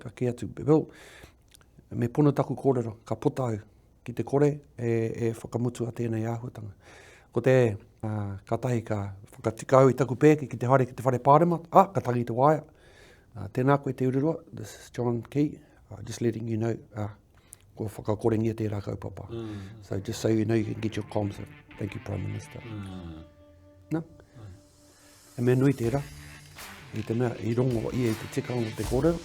ka kī atu, Bill, me pono taku kōrero, ka puta au ki te kore e, e whakamutua tēnei āhuatanga. Ko te, uh, kātahi ka whakatika au i taku pēke ki te haere ki te whare pāremata, ah, ka tangi te waea. Uh, tēnā koe Te Ururoa, this is John Key, uh, just letting you know, uh, kua whakakorengia tērā kaupapa. Mm. So just so you know you can get your comms. Thank you Prime Minister. Mm. No? He mea nui tērā, i te mea i rongo ia i te tikanga o te kōrero.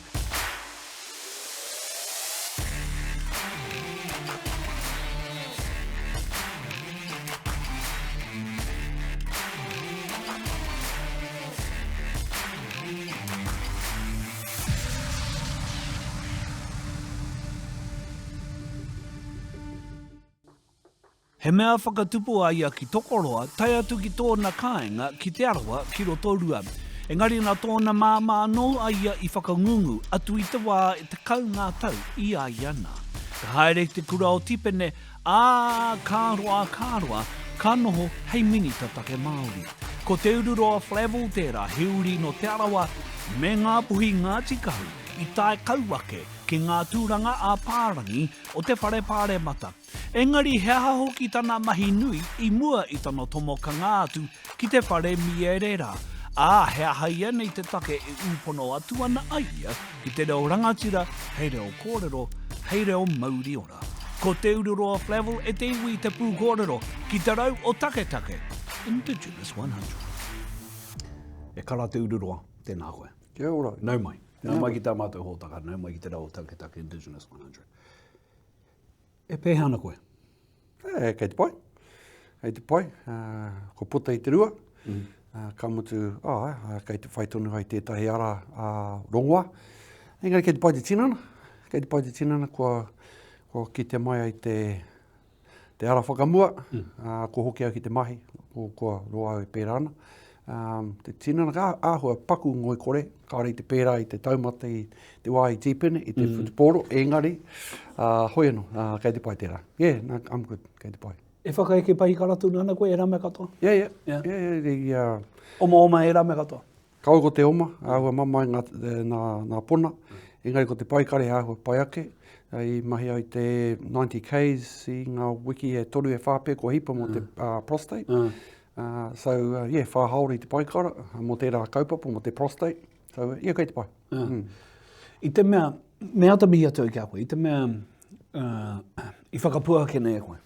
He mea whakatupu a ia ki Tokoroa, tae atu ki tōna kāinga, ki Te Arawa, ki Rotorua. Engari nā tōna māmā anō a ia i whakangungu, atu i te wā e 10 ngā tau i a ia nā. Ka haere ki te kura o Tipene, ā, ka roa, ka roa, ka noho hei minita take Māori. Ko Te Ururoa Flavell tērā, he uri nō Te Arawa me Ngāpuhi Ngāti Kahu, i tae kau ake ki ngā tūranga ā-whārangi o te Whare Pāremata. Engari he aha hoki tana mahi nui i mua i tana tomokanga atu ki te whare miere rā, ā, he aha ianei te take e ū pono atu ana a ia ki te reo rangatira hei reo kōrero, hei reo mauri ora. Ko Te Ururoa Flavell e te iwi te pūkōrero ki te rau o taketake, Indigenous 100. E kara Te Ururoa, tēnā koe. Kia ora. Nau mai. Nau mai ki tā mātou hōtaka, nau mai ki te rau o taketake Indigenous 100. E pēhea ana koe? E, kei te pai. Kei te pai. Uh, ko puta i te rua. Mm. Uh, ka mutu, oh, uh, kei te whai tonu ai tētahi ara uh, rongoa. Engari kei te pai te tinana. Kei te pai te tinana, kua, kua kite mai ai te, te ara whakamua. Mm. Uh, kua hoki au ki te mahi, kua, kua roa au e pērā ana. Um, te tinana ka āhua paku ngoikore, kāore i te pērā i te taumata i te wā i tīpene, i te mm. whutupōro, engari, uh, hoi anō, uh, kei te pai tērā. Yeah, no, I'm good, kei te pai. E whakaeke pahikara tonu ana koe e rā mea katoa? Yeah, yeah. Yeah, yeah, yeah, yeah. Oma oma e rā mea katoa? Kaua ko te oma, āhua mamae ngā, nā, nā pona, engari ko te paikare āhua pai ake. I mahi au i te 90 Ks i ngā wiki e toru e whā pea kua hipa mō te uh, prostate. Mm. Uh, so, uh, yeah, whā haora i te paikara mō tērā kaupapa, mō te prostate. So, uh, yeah, kei te pai. Mm. Mm. I te mea, me ata mihi atu au ki a koe, i te mea uh, i whakapuake nei e koe.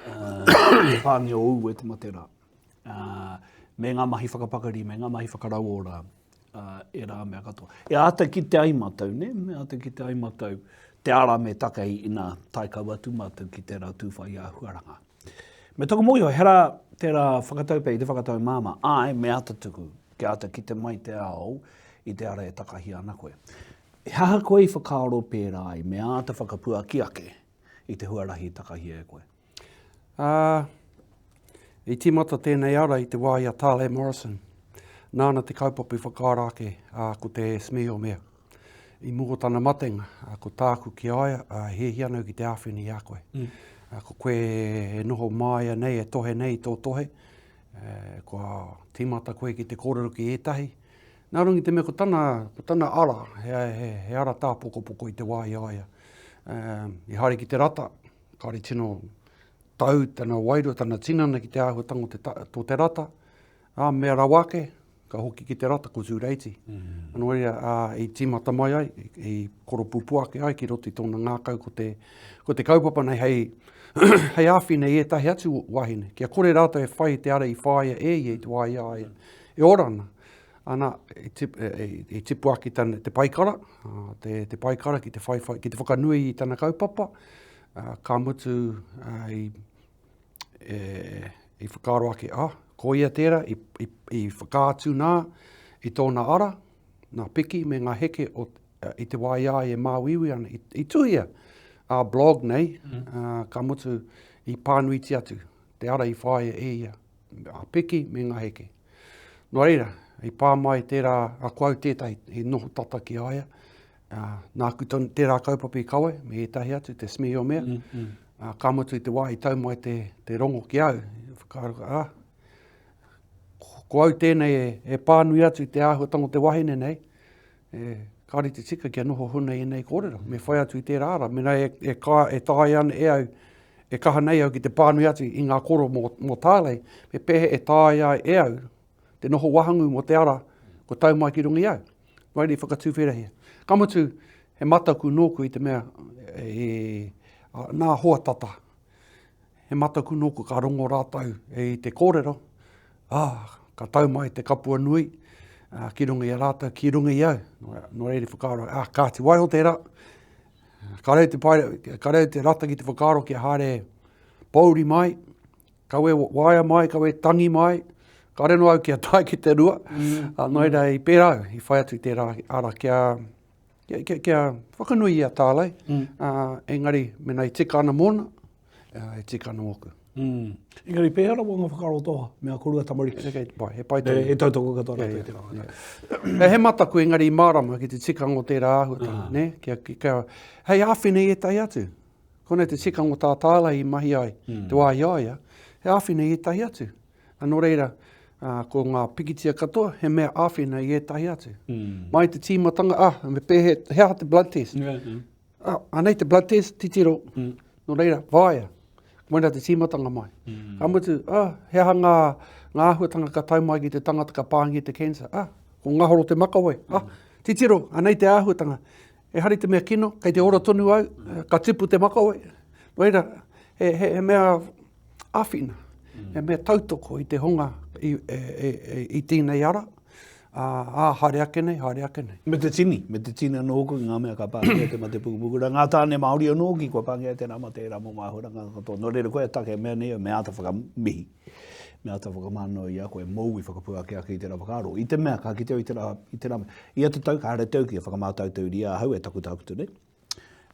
Uh, te pāngi o ū e te mate rā. Uh, me ngā mahi whakapakari, me ngā mahi whakarauora, uh, e rā mea katoa. E āta kite ai mātou, ne? Me āta kite ai mātou te ara me takahi ina tae kau atu mātou ki tērā tūwhai āhuaranga. Me taku mōhio, he rā tērā whakatau pea i te whakatau māmā, āe, me āta tuku, kia āta kite mai te ao i te ara e takahia ana koe. He aha koe i whakaaro pērā ai, me āta whakapuaki ake i te huarahi i takahia e koe? Ā, i tīmata tēnei ara i te wā i a Tale Morrison. Nāna te kaupapa i whakaara ake, ā, ko te Smee o Mea. I mua o tana matenga, ā, ko tāku ki a ia, ā, e hiahia ana au ki te āwhina i a koe. Mm. Ā, ko koe e noho māia nei, e tohe nei i tō tohe, e, kua tīmata koe ki te kōrero ki ētahi. Nā runga i te mea ko tana, ko tana ara, he, he, he ara tāpokopoko i te wā i a ia. E, i haere ki te rata, Kāore tino tau tana wairua, tana tinana ki te āhuatanga o te, tō te rata, ā, mea rawa ake, ka hoki ki te rata ko Tūreiti. Mm -hmm. Nō reira, ā, i tīmata mai ai, i, i koropupū ake ai ki roto i tōna ngākau ko te, ko te kaupapa nei hei, hei āwhina i ētahi atu wāhine, kia kore rātou e whai i te ara i whāia e ia i te wā i a ia e ora ana. Ana, i, tip, i, i tipu ake tana, te paikara, te, te paikara ki te, whai, ki te whakanui i tana kaupapa, ka mutu i, e, i whakaaro ake, ah, ko ia tērā, i, i, i whakaatu nā i tōna ara, nā piki me ngā heke o, i te wā i a ia e māuiui ana, i, i tuhia a blog nei, mm. uh, ka mutu i pānuiti atu te ara i whāia e ia, a piki me ngā heke. Nō reira, i pā mai tērā, a ko au tētahi i noho tata ki a ia, ā, nāku tonu tērā kaupapa i kawe, me ētahi atu, te Smee o Mea, mm, mm. Ā, ka mutu i te wā i tau mai te, te rongo ki au, whakaaro, ā, ko au tēnei e, e pānui atu i te āhuatanga o te wahine nei, e, Kāore te tika kia noho huna i ēnei kōrero. Me whai atu i tērā ara. Mēnā e, e, ka, e taea ana e au, e kaha nei au ki te pānui atu i ngā koro mō, mō Tālei, me pēhea e taea ai e au te noho wahangū mō te ara kua tau mai ki runga i au. Nō reira i whakatuwherahia. Ka mutu, he mataku nōku i te mea e, e, nā hoa tata. He mataku nōku ka rongo rātou i te kōrero, ā, ka tau mai te kapua nui ā, ki runga i a rātou, ki runga i au. Nō reira i whakaaro, ā, kāti waiho tērā. Ka reo te, pai, ka reo te rata ki te whakaaro kia haere pōuri mai, kawe waea mai, kawe tangi mai, kāre noa au kia tae ki te rua. Mm. Ā, nō reira i pērā au, i whai atu i tērā ara kia, kia, kia, kia whakanui i a Tālei, mm. uh, engari mena i tika ana mōna, uh, e tika ana mōku. Mm. Engari pēhea rawa ngā whakaaro toha me a korua tamariki? He, pai, he pai tonu. E, e tautoko katoa rātou te rā. Yeah. He mataku engari i mārama ki te tikanga o tērā āhuatanga, uh. ne? Kia, kia, hei āwhina i ētahi atu. Konei te tikanga o tā Tālei i mahi ai, mm. te wā i a ia, he āwhina i ētahi atu. A nō reira, ko ngā pikitia katoa, he mea āwhina i ētahi atu. Mm. Mai te tīmatanga, ah, me pēhea, he aha te blood test? Yeah, yeah. Ah, anei te blood test, titiro. Mm. Nō reira, whāia. Koina te tīmatanga mai. Mm. Ka mutu, ah, he aha ngā, ngā āhuatanga ka tau mai ki te tangata ka pāngia te cancer? Ah, ko ngahoro te makawe. Ah, mm. titiro, anei te āhuatanga. Ehara i te mea kino, kei te ora tonu au, ka tipu te makawe. Nō reira, he, he, he mea āwhina, he mea tautoko i te hunga i, e, e, e, i tēnei ara, ā, ā, haere ake nei, haere ake nei. Me te tini, me te tini anō hoki ngā mea ka pāngia te mate pukupuku rā. Ngā tāne Māori anō hoki kua pāngia tērā mate, ērā momo āhuaranga katoa. Nō reira, koia take mea nei, me āta whakamihi, me āta whakamānawa i a koe mōu i whakapuaki ake i tērā whakaaro. I te mea, ka kite au i tērā, i tērā mea. Ia te tau, ka haere te au kia whakamātautauria ahau e taku tākuta nei.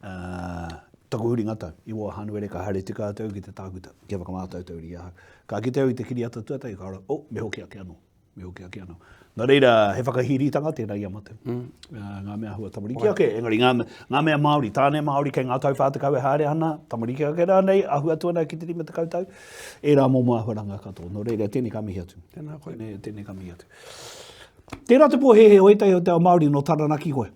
Uh, taku huringa tau, i wā Hānuere ka haere tika atu au ki te tākuta, kia whakamātautauria i ahau. Ka kite au i te kiriata tuatahi, ka ora, oh, me hoki ake anō, me hoki ake anō. Nā reira, he whakahīrītanga tērā i a mātou. Mm. Uh, ngā mea hua tamariki ake, engari ngā, ngā mea Māori, tāne Māori kei ngā tau 40 e haere ana, tamariki ake rānei, ahu atu ana ki te 50 tau, ērā momo āhuaranga katoa. Nō reira, tēnei ka mihi atu. Tēnā koe. Tēnei, tēnei ka mihi atu. Tērā te pōhēhē o ētahi o te ao Māori nō Taranaki koe.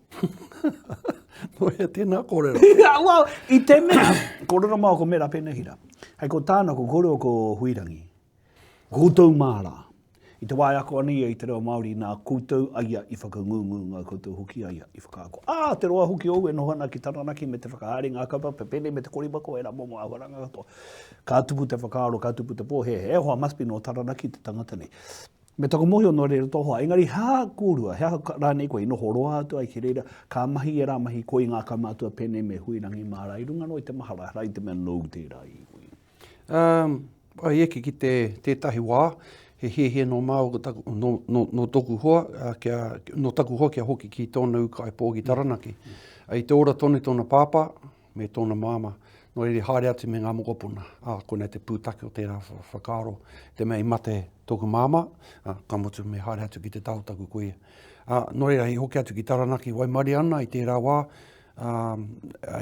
Nō hea tēnā kōrero? well, i te mea, kōrero māua ko Mera Penehira. Hei ko tāna, ko kōrero ko Huirangi. Ko koutou mā rā. I te wā e ako ana ia i te reo Māori, nā koutou a ia i whakangungu, ngā koutou hoki a ia i whakaako. Ā, te roa hoki ōu e noho ana ki Taranaki me te whakahaere i ngā kaupapa pēnei me te korimako, ērā momo āhuaranga katoa. Ka tupu te whakaaro, ka tupu te pōhēhē, e hoa, must be nō Taranaki te tangata nei. Me taku mōhio nō reira tō hoa, engari he aha kōrua, he aha rānei koe i noho roa atu ai ki reira, ka mahi ērā mahi koi ngā kaumātua pēnei me Huirangi mā rā i runga anō i te mahara, ehara i te mea nōu tērā iwi. Um, i eke ki te, tētahi wā, he hiahia nō māua ko taku, nō, nō, nō tōku hoa, uh, kia, nō taku hoa kia hoki ki tōna ūkaipō ki Taranaki. Mm. I te ora tonu tōna pāpā, me tōna māmā. Nō reira i haere atu me ngā mokopuna, ā, koinei te pūtake o tērā whakaaro, te mea i mate tōku māmā, ā, ka mutu me haere atu ki te taha o taku kuia. Ā, nō reira i hoki atu ki Taranaki, waimarie ana i tērā wā, ā,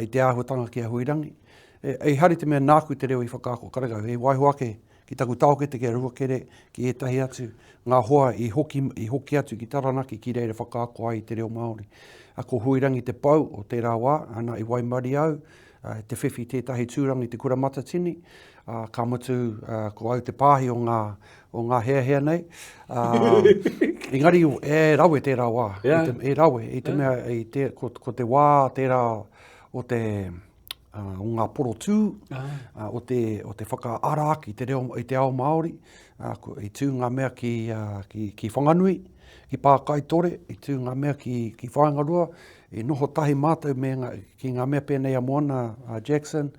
i te āhuatanga ki a Huirangi. E, ehara i te mea nāku te reo i whakaako, karekau, i waiho ake ki taku taokete, ki a Ruakere, ki ētahi atu, ngā hoa i hoki, i hoki atu ki Taranaki ki reira whakaako ai i te reo Māori. A ko Huirangi te pou o tērā wā, ana i waimarie au, te whiwhi tētahi tūranga i te Kura Matatini, a, ka mutu a, ko au te pāhi o ngā, o ngā heahea nei. A, engari e rawe tērā wā, yeah. i te, e rawe, i te mea, i te, ko, ko te wā tērā o te, o ngā porotū, ah. o, te, o te whakaara ake i te, reo, i te ao Māori, ko, i tū ngā mea ki, ki, ki Whanganui, ki Pākaitore, i tū ngā mea ki, ki Whāingaroa, i noho tahi mātou me ngā, ki ngā mea pēnei a Moana a Jackson,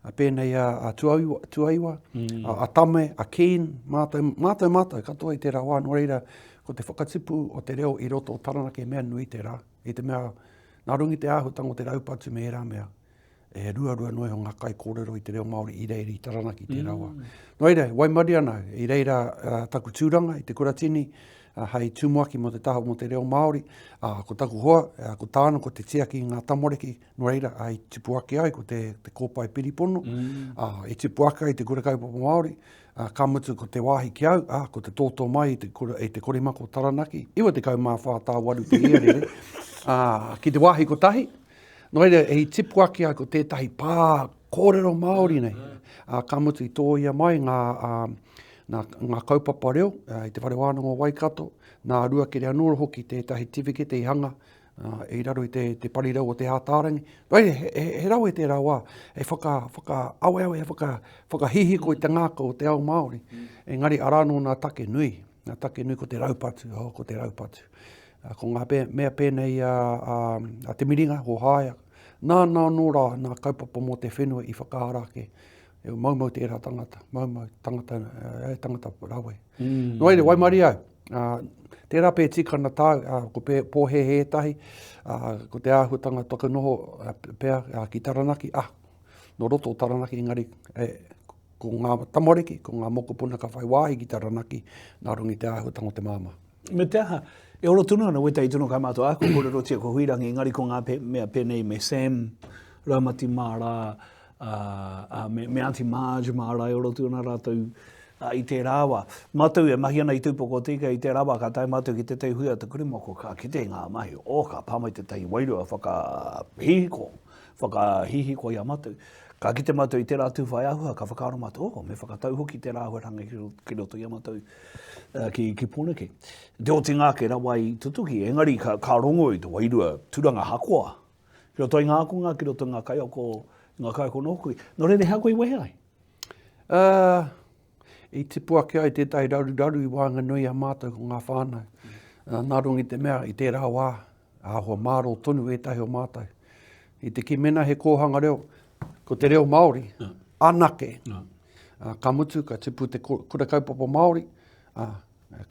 a pēnei a, a Tuaiwa, Tuaiwa mm. a, a Tame, a Keen, mātou, mātou, mātou, katoa i tērā wā, nō reira, ko te whakatipu o te reo i roto o Taranaki mea nui tērā, i te mea, nā runga i te āhuatanga o te raupatu me ērā mea, e ruarua noa iho ngā kaikōrero i te reo Māori i reira i Taranaki tērā wā. Mm. Nō reira, waimarie ana au, i reira uh, taku tūranga i te Kuratini, uh, hei tumuaki mō te taha mō te reo Māori, uh, ko taku hoa, uh, ko tāna, ko te tiaki i ngā tamariki, nō reira, uh, i tipu ake ai ko te, te kōpae piripono, mm. uh, i tipu ake ai te Kura Kaupapa Māori, Ā, ka mutu ko te wāhi ki au, ā, ko te tōtō mai i te, kura, i te korimako o Taranaki, 94 tā waru te iarere. Ā, ki te wāhi kotahi, nō reira, i tipu ake ai ko tētahi pā kōrero Māori nei. Ā, ka mutu i tōia mai ngā, ā, nā, ngā kaupapa reo i te Whare Wānanga o Waikato, nā Ruakere anō hoki tētahi tiwhikete i hanga i raro i te, te parirau o Te Ātaarangi. Nō reira, he, he, he rawe tērā wā, he whaka, whakaaweawe, he whaka, whakahihiko i te ngākau o te ao Māori. Engari, arā nō nā take nui, nā take nui ko te raupatu, oh, ko te raupatu. Ko ngā pē, mea pēnei a, a, a Te Miringa, Hohaia, nāna anō rā nā kaupapa mō te whenua i whakaara ake. E maumau tērā tangata, maumau tangata, e tangata rawe. Mm. Nō reira, waimarie au. Uh, tērā pē tikana tāu, uh, ko pē, pōhēhē ētahi, uh, ko te āhuatanga taku noho uh, pea uh, ki Taranaki, ah, nō roto o Taranaki, engari e, ko ngā tamariki, ko ngā mokopuna ka whai wāhi ki Taranaki, nā runga i te āhuatanga o te māmā. Me te aha, e ora tonu ana wētahi tino kaumātua, ā, kua kōrerotia ko Huirangi, engari ko ngā mea pēnei me Sam Raumati mā rā, ā, ā, me, me Aunty Marge mā rā, e ora tonu ana rātou i tērā wā. Mātou e mahi ana i Te Upoko o Te Ika i tērā wā, ka tae mātou ki tētahi hui a Te Kuremoko, ka kite i ngā mahi, oh, ka pā mai tētahi wairua whakahihiko, whakahihiko i a mātou. Ka kite mātou i tērā tū whai āhua, ka whakaaro mātou, oh, me whakatau hoki tērā āhuatanga ki roto i a mātou. Ki, ki Pōneke. Te otinga ake rawa i tutuki, engari ka, ka rongo i te wairua turanga hakoa. Ki roto i ngā ākonga, ki roto i ngā kaiako, i ngā kaiako nōku. Nō reira, he aha koe i wehe ai? Uh, i tipu ake ai tētahi raruraru i waenganui i a mātou ko ngā whānau. Uh, nā runga i te mea, i tērā wā, āhua mārō tonu ētahi o mātou. I te kī mēnā he kōhanga reo, ko te reo Māori anake. Ka mutu, ka tipu te kura kaupapa Māori,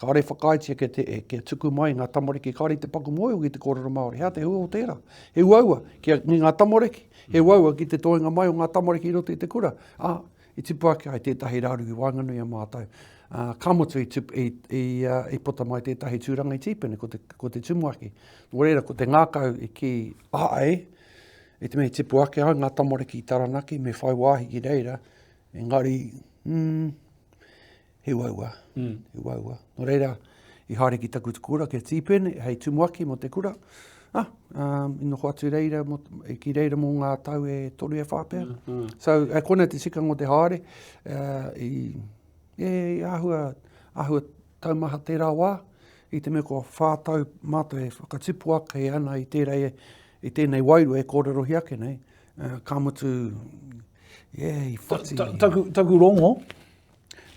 kāore e whakaaetia kia, te, kia tuku mai ngā tamariki, kāore i te paku mōhio ki te kōrero Māori. He aha te hua o tērā? He uaua ki, ki ngā tamariki, he uaua ki te toenga mai o ngā tamariki i roto i te kura. Ā, i tipu ake ai tētahi raru i waenganui i a mātou. Ā, ka mutu i, tupu, i, i, i puta mai tētahi tūranga i Tīpene, ko te, ko te tumuaki. Nō reira, ko te ngākau i kī āe, i te mea i tipu ake ai ngā tamariki i Taranaki, me whai wāhi ki reira, engari, mm, he uaua, mm. he uaua. Nō reira, i haere ki taku kura, ki a Tīpene, hei tumuaki mō te kura. Ah, um, i noho atu reira, mo, ki reira mō ngā tau e toru e whā pea. Mm, mm. So, e kona te tikanga o te haere, uh, i, e, āhua, āhua taumaha tērā wā, i te mea kua whā tau mātou e whakatipu ake ana i tērā e, i tēnei wairua e kōrerohia ake nei, uh, ka mutu, yeah, i whati. Ta, ta, taku, taku rongo,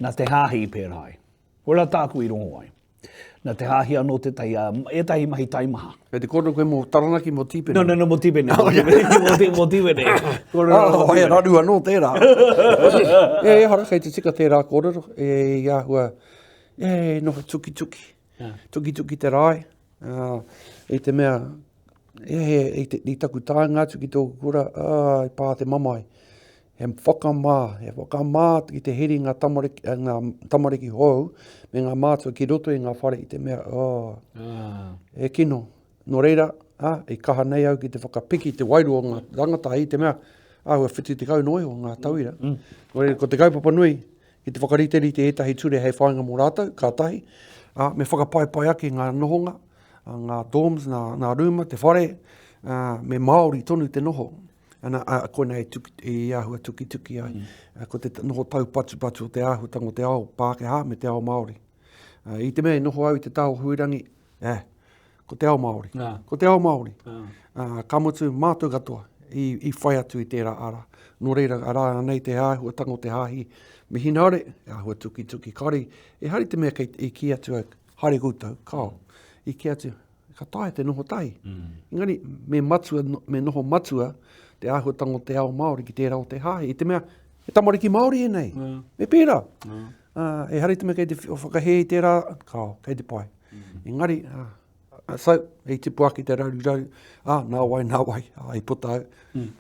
nā te hāhi i pērā ai. Koirā tāku i rongo ai. Nā te hāhi anō tētahi, ētahi mahi taimaha. Kei te kōrero koe mō Taranaki, mō Tīpene? No, no, no, mō Tīpene. Mō Tīpene, mō Tīpene. Oh, he raru anō tērā. E, ehara, kei te tika tērā kōrero. E, i āhua, e, noho tukituki. Tukituki te rae. Uh, I te mea, e, he, i, te, i taku taenga atu ki tōku kura, uh, i pā te mamae. He whakamā, he whakamā ki te heri ngā tamariki, eh, ngā tamariki hou me ngā mātua ki roto i ngā whare i te mea, oh, ah. he kino. Nō reira, ah, i kaha nei au ki te whakapiki te wairua o ngā rangatahi i te mea, āhua 70 noa iho ngā tauira. Mm. Nō reira, ko te kaupapa nui, ki te whakariterite ētahi ture hei whāinga mō rātou, ka tahi, ā, me whakapaipai ake ngā nohonga, ngā dorms, ngā, ngā rūma, te whare, ā, me Māori tonu te noho. Ana, ā, koinei i, tuki, i āhua tukituki ai. Mm. Ko te noho taupatupatu o te āhuatanga o te ao Pākehā me te ao Māori. I te mea i noho au i te taha o Huirangi, eh, ko te ao Māori. Yeah. Ko te ao Māori. Yeah. Uh, ka mutu mātou katoa i, i whai atu i tērā ara. Nō reira, arā anei te āhuatanga o te hāhi mihinare, āhua tukituki kari, ehara i te mea kei, i kī atu au, haere koutou, kao. I kī atu, ka taea te noho tahi. Mm. Engari, me, matua, me noho matua te āhuatanga o te ao Māori ki tērā o te hāhi. I te mea, he tamariki Māori ēnei. Yeah. Me pērā. Yeah. Uh, ehara i te mea kei te whakahē i tērā, kao, kei te pai. Engari, so, i tipu ake te raruraru, ā, nā wai, nā wai, ā, i puta au. Mm.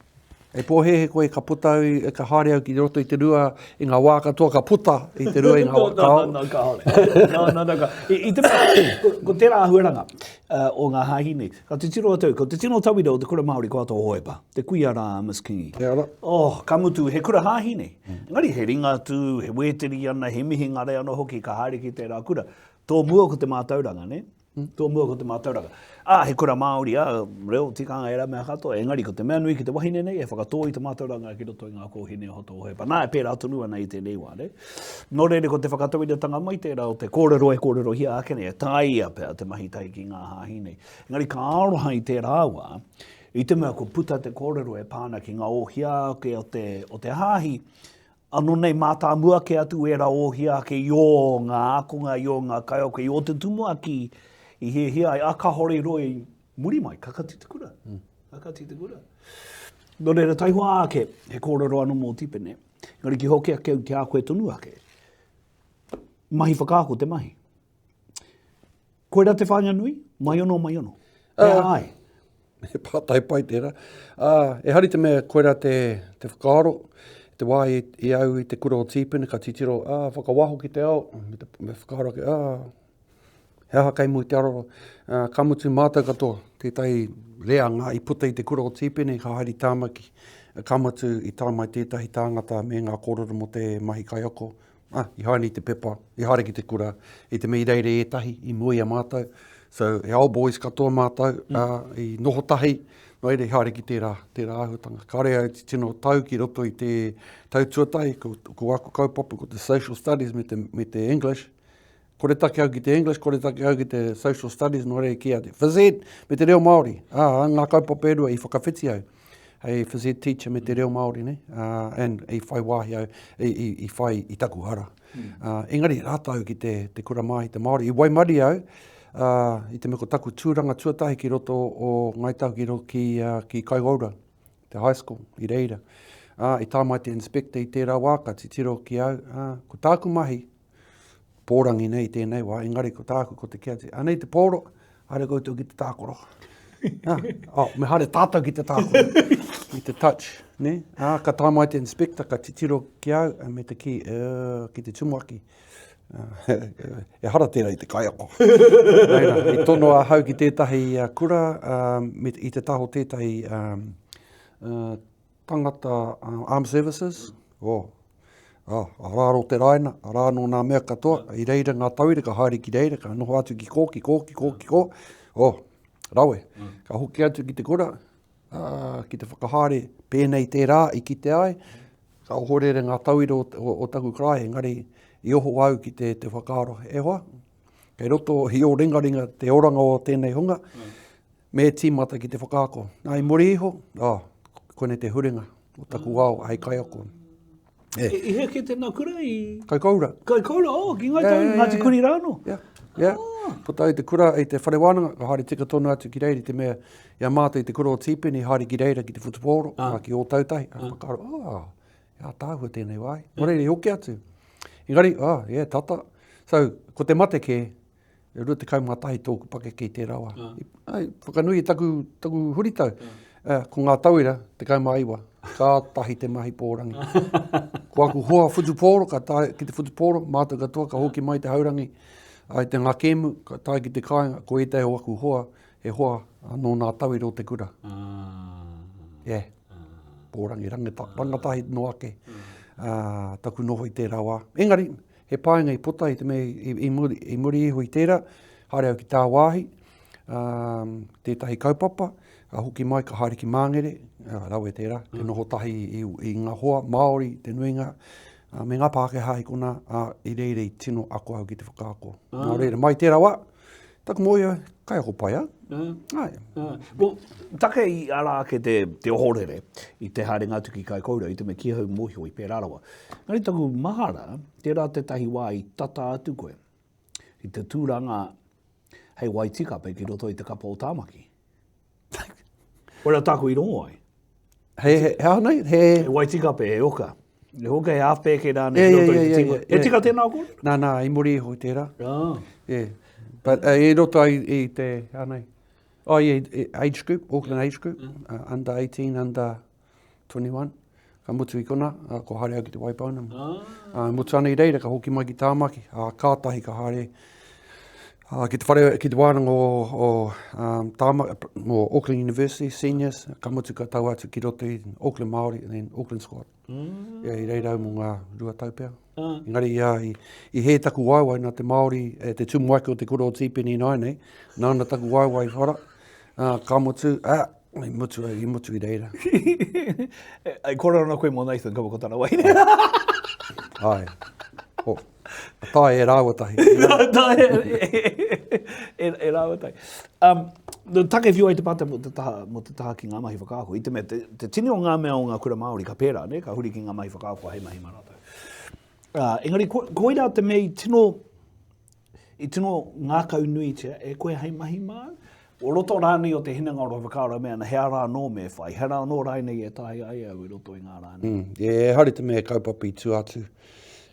E pōhēhē koe ka puta au, ka haere au ki roto i te rua, i ngā wā katoa ka puta i te rua i ngā wā kao. No, no, no, kāore. No, no, no, kāore. I, i te mea, ko, ko tērā āhuaranga uh, o ngā hāhi nei, ka titiro atu, ko te tino tauira o te kura Māori ko Ato Hohepa, te kuia rā Miss Kingi. He ara. Oh, ka mutu, he kura hāhi nei. Mm. Engari, he ringatū, he wēteri ana, he mihingare anō hoki ka haere ki tērā kura. Tō mua ko te mātauranga, nē? Tōmua ko te mātauranga. Ā, he kura Māori, ā, reo, tikanga, ērā mea katoa, engari ko te mea nui ki te wahine nei, he whakatō i te mātauranga ki roto i ngā kōhine o Hoto Hohepa. Nā, e pērā tonu ana i tēnei wā, nē? Nō reira, ko te whakatauiratanga mai tērā o te kōrero e kōrerohia ake nei, e taea pea te mahi tahi ki ngā hāhi nei. Engari ka aroha i tērā wā, i te mea kua puta te kōrero e pā ana ki ngā ōhia ake o te, o te hāhi, Anō nei mātāmua kē atu ērā ōhia ake i ō ngā ākonga, i ō ngā kaiako, i ō te tumuaki i hiahia ai, ā, kāore i roa i muri mai, ka kati te kura. Mm. Ka kati te kura. Nō reira, taihoa ake, he kōrero anō mō Tipene. Engari ki hoki ake au ki a koe tonu ake. Mahi whakaako te mahi. Koirā te whāinga nui, mai anō, mai anō. He aha ai? He pātai pai tērā. Uh, ehara i te mea koirā te, te whakaaro, te wā i, i au i te kura o Tīpene, ka titiro, ā, whakawaho ki te ao, me, te, me whakaaro ake, ā, he aha kei mua i te aroro. Uh, ka mutu mātou katoa, tētahi reanga i puta i te kura o Tīpene, ka haere i Tāmaki, ka mutu i tae mai tētahi tāngata me ngā kōrero mō te mahi kaiako, Ah, i haere i te pepa, i haere ki te kura, i te mea i reira ētahi i mua i a mātou. So, he old boys katoa mātou, mm. uh, i noho tahi, nō reira i haere ki tērā, tērā āhuatanga. Kāre au te tino tau ki roto i te tau tuatahi, ko, ko aku kaupapa, ko te social studies me te, me te English. Kore take au ki te English, kore take au ki te social studies, nō reira ki a te Phys Ed me te reo Māori. Ā, ngā kaupapa e rua i whakawhiti au hei Phys Ed teacher me te reo Māori, ne? Uh, and i whai wāhi au, i, i, i whai i taku ara. Mm. Uh, engari rātou ki te, te kura māhi te Māori. I waimarie au, uh, i te mea ko taku tūranga tuatahi ki roto o Ngāi Tahu ki, ki, uh, ki Kaikoura, te high school, i reira. Uh, i tae mai te inspector i tērā wā, ka titiro ki au, uh, ko tāku mahi, pōrangi nei i tēnei wā, engari ko tāku ko te kī atu, anei te pōro, haere koutou ki te tākaro. Ah, oh, me haere tātou ki te tākaro, ki te touch, ne? Ah, ka tae mai te inspector, ka titiro ki au, me te kī, uh, ki te tumuaki. Uh, ehara tērā i te kaiako. Reira, i tono ahau ki tētahi kura, um, me, i te taho tētahi um, uh, tangata uh, armed services, oh, oh, arā ro te raina, arā nō nā mea katoa, i reira ngā tauira ka haere ki reira, ka noho atu ki kō, ki kō, ki kō, ki kō, oh, rawe. Mm. Ka hoki atu ki te kura, uh, ki te whakahaere pēnei tērā i kite ai, ka ohorere ngā tauira o, o, o taku karae, engari i oho au ki te, te whakaaro, e hoa, kei roto i ō ringaringa te oranga o tēnei hunga, mm. Me tīmata ki te whakaako. Nā, i muri iho, oh, koinei te huringa o taku ao hei kaiako. E. I hea kē tēnā kura i... Kaikoura. Kaikoura, oh, ki Ngāi Tahu, Ngāti Kuri rā anō. Yeah, yeah. Ah. Puta i te kura, i te whare wānanga, ka haere tika tonu atu ki reira i te mea, i a mātou i te kura o Tīpene, i haere ki reira ki te whutupōro, ah. ki Ōtautahi, ah. whakaaro, oh, he ātaahua tēnei wāhi. Nō reira i hoki atu. Engari, oh, yeah, tata. So, ko te mate kē, E 21 tōku pakeke i tērā wā. Ah. Ai, whakanui i taku, taku huritau. Ah. Uh, ko ngā tauira, 19, kātahi te mahi pōrangi. ko aku hoa whutupōro, ka tae ki te whutupōro, mātou katoa ka hoki mai te haurangi, ai te ngā kēmu, ka tae ki te kāinga, ko ētahi o aku hoa, he hoa anō nā tauira o te kura. Ah. Yeah. Pōrangi, rangata, rangatahi noa ake uh, taku noho i tērā wā. Engari, He painga i puta i te mea i, i, muri, i muri iho i tērā, haere au ki tāwāhi, um, tētahi kaupapa, ka hoki mai, ka haere ki Māngere, uh, rawe tērā, te mm. noho tahi i, i ngā hoa Māori, te nuinga, uh, me ngā Pākehā i konā, uh, i reira i tino ako au ki te whakaako. Ah. Nā reira, mai tērā wā, taku mōhio, kaiako pai au. Mm. Ai. Mm. Well, take i ara ake te, te ohorere i te haerenga atu ki Kaikoura, i te mea kīhau mōhio i pērā rawa. Engari taku mahara, tērā tētahi wā i tata atu koe i te tūranga hei wai tikape ki roto i te kapa o Tāmaki. Koira tāku i rongo ai. He, he, he aha nei? He... He wai tikape, he oka. He oka, he half-pēke rānei ki roto i te tīma. He tika tēnā kōrero? Nā, nā, i muri iho i tērā. Ah. Yeah. But uh, i roto ai i te, aha nei? Oh, yeah, age group, Auckland age group, mm. uh, under 18, under 21. Ka mutu i kona, uh, ko haere au ki te Waipounamu. Ah. Uh, mutu ana i reira, ka hoki mai ki Tāmaki, uh, kātahi ka haere. Ki te whare, ki te wānanga o, o, um, Tama, o Auckland University, seniors, ka mutu ka tau atu ki roto i Auckland Māori and then Auckland Squad. Mm. Yeah, i reira au mō ngā rua tau pea. Ah. Engari ia, i, i hē taku waewae nā te Māori, e, te tumuaki o te kura o Tīpene ināianei, nāna taku waewae i whara, uh, ka mutu, ah, i mutu, i mutu i reira. Ai kōrero ana koe mō Nathan, kaua ko tana wahine. Ai. Oh. Tae e rāua tahi. Tae e, e, e rāua tahi. Um, take whiu ai te pātai mō te taha, mō te taha ki ngā mahi whakaako. I te mea, te, te tini o ngā mea o ngā kura Māori ka pērā, ne? Ka huri ki ngā mahi whakaako hei mahi mā rātou. Uh, engari, ko, koirā te mea i tino, i tino ngākau nuitia e koe hei mahi māu? O roto rānei o te hinengaro whakaaro me ana, he ara anō me whai, he ara anō rānei e taea ai au i roto i ngā rā nei? Mm, e, ehara i te mea he kaupapa i tua atu,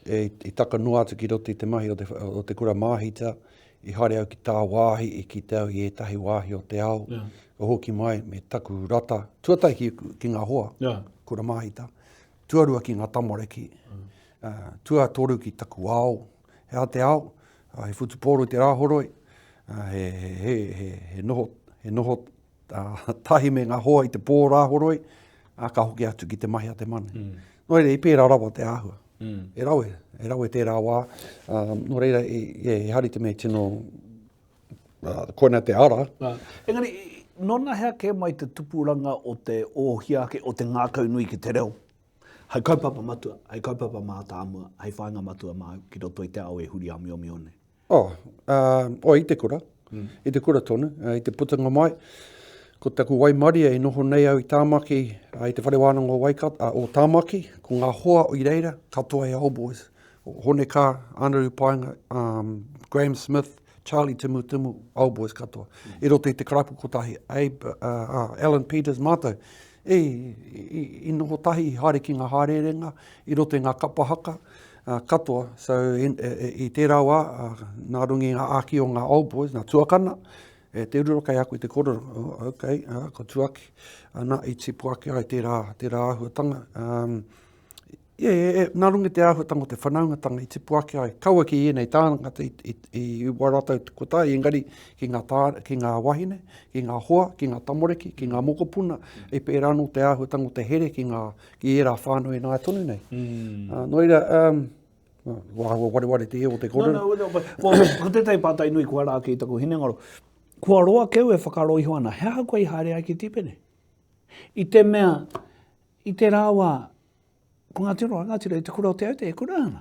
e, i taka noa atu ki roto i te mahi o te, o te kura māhita, i haere au ki tāwāhi, i kite au i ētahi wāhi o te ao, yeah. ka hoki mai me taku rata, tuatahi ki, ki ngā hoa, yeah. kura māhita, tuarua ki ngā tamariki, mm. uh, tuatoru ki taku ao, he aha te ao, uh, he whutupōro i te rāhoroi, uh, he, he, he, he, he noho, he noho uh, tahi me ngā hoa i te pō rāhoroi, uh, ka hoki atu ki te mahi a te mane. Mm. Nō reira, i pērā rawa te āhua. Mm. E rawe, e rawe tērā wā. Uh, nō reira, e, e, e hari te mea tino, uh, koina te ara. Uh, engari, nōna hea kē mai te tupuranga o te ōhia ake, o te ngākau nui ki te reo? Hei kaupapa matua, hei kaupapa mātāmua, hei whāinga matua māu ki roto i te ao e huri āmiomio nei. Oh, uh, oh, i te kura, mm. i te kura tonu, uh, i te putanga mai, ko taku waimaria i noho nei au i Tāmaki, uh, i te whare wānanga o Waikato, uh, o Tāmaki, ko ngā hoa i reira, katoa e Old Boys. Hone Kaa, Anaru Paenga, um, Graham Smith, Charlie Timutimu, Old Boys katoa. Mm. I roto i te karapu kotahi, Abe, uh, uh, Alan Peters mātou, e, i, i noho tahi, i haere ki ngā haereerenga, i roto i ngā kapa haka, uh, katoa. So, i, i, i tērā wā, uh, nā runga i ngā āki o ngā Old Boys, ngā tuakana, e te ururo kei aku i te korero, oh, ok, uh, ko tuaki, ana, i tipu ake ai tērā, tērā āhuatanga. Um, E, e, nā runga i te āhuatanga o te whanaungatanga i tipu ake ai, kaua ki ēnei tāngata i, i, i wā rātou kotahi, engari ki ngā, tā, ki ngā wahine, ki ngā hoa, ki ngā tamoriki, ki ngā mokopuna, e pērā anō te āhuatanga o te here ki ngā, ki ērā whānau e nāia tonu nei. Mm. Uh, nō reira, um, wā wareware te e o te kōrero. No, no, no, well, ko tētahi pātai nui kua rā ki taku hinengaro, kua roa keu e whakaaro iho ana, he aha koe i haere ai ki Tīpene? I te mea, i te rā wā, Ko ngā tino rangatira i te kura o Te Aute e kura ana.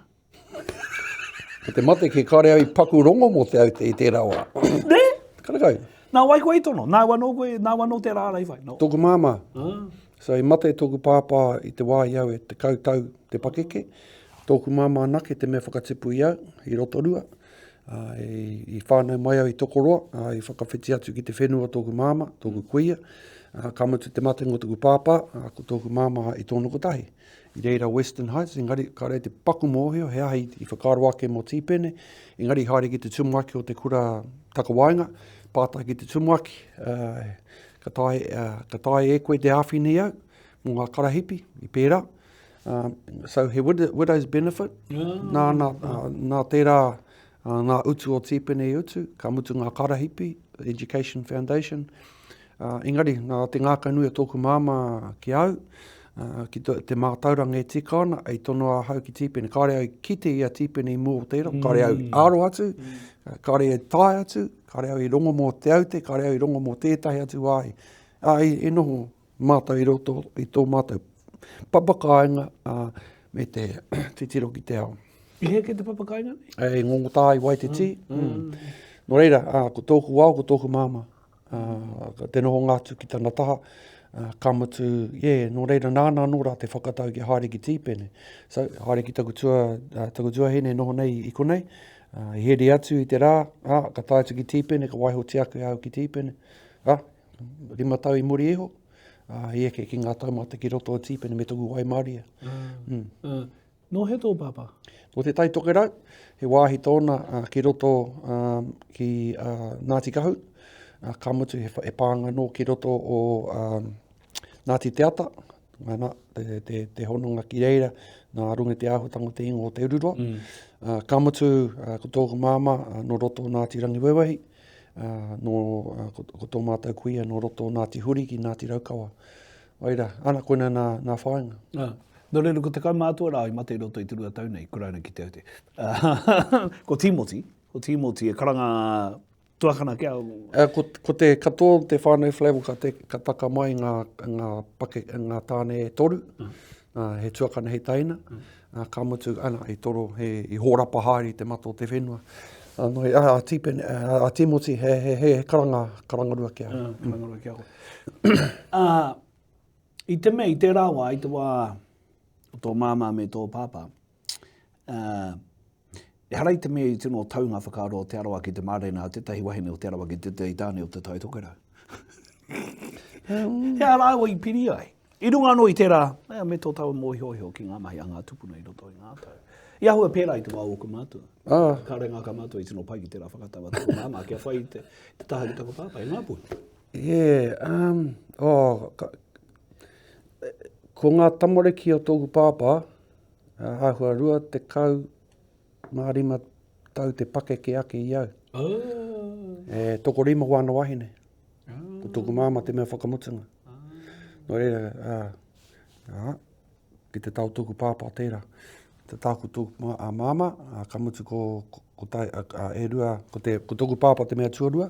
Ko te mate ki kare au i paku rongo mō Te Aute i tērā wā. Ne? Karekau. Nā wai koe i tono? Nā anō koe, nā anō tērā ara i whai? No. Tōku māmā. Ah. So i mate tōku pāpā i te wā i au e 10 tau te pakeke. Tōku māmā anake te mea whakatipu i au, i Rotorua. Uh, i, i whānau mai au i Tokoroa, uh, i whakawhiti atu ki te whenua o tōku māmā, tōku kuia. Uh, ka mutu te matenga o tōku pāpā, uh, ko tōku māmā i tōna kotahi. I reira Western Heights, engari kāre te paku mōhio he aha i, i whakaaro ake mō Tīpene, engari haere ki te tumuaki o te kura takawaenga, pātai ki te tumuaki, uh, ka tae, uh, ka tae e koe te āwhina i au mō ngā karahipi, i pērā. Um, so he widow's benefit, ah. nā, nā, uh, nā tērā uh, ngā utu o Tīpene i utu, ka mutu ngā karahipi, Education Foundation. Uh, engari, nā te ngākaunui o tōku māmā ki au, uh, ki te, te mātauranga e tika ana, i tono ahau ki Tīpene. Kāre au kite i a Tīpene i mua o tērā, mm. kāre au aro atu, mm. kāre au tae atu, kāre au i rongo mō Te Aute, kāre au i rongo mō tētahi atu wāhi. Ā, i, i noho mātou i roto i tō mātou papakāinga me te titiro ki te ao. I hea kei te papakāinga nei? E, i Ngongotā, i Waiteti. Mm. Mm. Nō reira, ā, ko tōku ao, ko tōku māmā. Ā, te nohonga atu ki tana taha, ā, ka mutu, yeah, nō reira nāna anō rā te whakatau kia haere ki Tīpene. So, haere ki taku tua, taku tuahine e noho nei i konei, ā, i heri atu i te rā, ā, ka tae atu ki Tīpene, ka waihotia ake au ki Tīpene. Ā, 5 tau i muri iho, ā, i eke ki ngā taumata ki roto o Tīpene me toku waimaria. Mm. Mm. Mm. Nō hea tō pāpā? Nō Te Tai Tokerau, he wāhi tōna uh, ki roto uh, ki uh, Ngāti Kahu, uh, ka mutu he, he pānga nō ki roto o uh, Ngāti Te Ata, Ana, te, te, te hononga ki reira, nā runga i te āhuatanga o te ingoa o Te Ururoa. Mm. Uh, ka mutu, uh, ko tōku māmā, uh, nō roto o Ngāti Rangiwewehi, uh, nō, uh, ko, ko tō mātou kuia nō roto o Ngāti Huri ki Ngāti Raukawa. Waira, ana, koina nā, nā whāinga. Ah. Nō reira, ko te kaumātua rā i mate i roto i te rua tau nei, kuraina ki te aute. ko Tīmoti, ko Tīmoti e karanga Tuakana kia... Ko, ko te katoa o te whānau Flavell ka, te, ka taka mai ngā, ngā, pake, ngā tāne e toru, mm. uh, he tuakana he taina, mm. uh, ka mutu, ana, i toro, he, i hōrapa haere i te mata o te whenua. Uh, no, a, a, Tīpene, a, a Timoti, he, he, he, he karanga, karangarua ki a. Uh, karangarua ki a koe. uh, I te mea, i tērā wā, i te wā o tō māmā me tō pāpā, uh, Ehara i te mea i tino tau ngā whakaaro o Te Arawa ki te mārena a tētahi wahine o Te Arawa ki tētahi tāne o Te Tai Tokerau. He aha rāua i piri ai? I runga anō i tērā, ea, me tō tāua mōhiohio ki ngā mahi a ngā tupuna i roto i ngā tau. I āhua pērā i te wā o ōku mātua. Ah. Kāore ngā kaumātua i tino pai ki tērā whakatau a taku māmā kia whai i te, te taha ki taku pāpā i Ngāpuhi. Yeah, um, oh, ka, ko ngā tamariki o tōku pāpā, Āhua 25 tau te pakeke ake i au. Oh. E tokorima wāna wahine. Oh. Ko tōku māmā te mea whakamutunga. Oh. Nō reira, ā, ā, ki te tau tōku pāpā tērā. Te tāku tōku a māmā, a, ka mutu ko, ko, ko tai, a, a, e rua, ko, te, ko tōku pāpā te mea tuarua.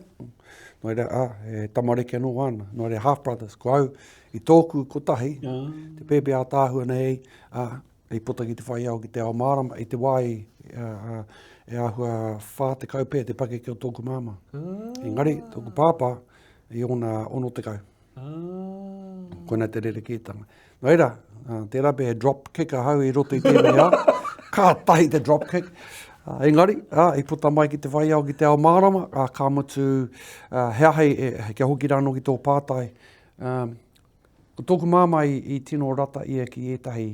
Nō reira, ā, he tamariki anō wāna. Nō reira, half brothers. Ko au, i tōku kotahi, oh. te pēpi ātaahua nei, ā, i puta ki te whai ao ki te ao mārama, i te wā i, ā, e āhua 40 pea te pakeke o tōku māmā. Ah. Engari, tōku pāpā, i ōna 60. Ah. Koina te rerekētanga. Nō reira, tērā pea he drop kick ahau i roto i tēnei ao. Kātahi te drop kick. Uh, engari, uh, i puta mai ki te whai ao ki te ao mārama, uh, ka mutu, uh, he aha, e, kia hoki rānō ki tō pātai, um, Ko tōku māmā i, i tino rata ia ki ētahi,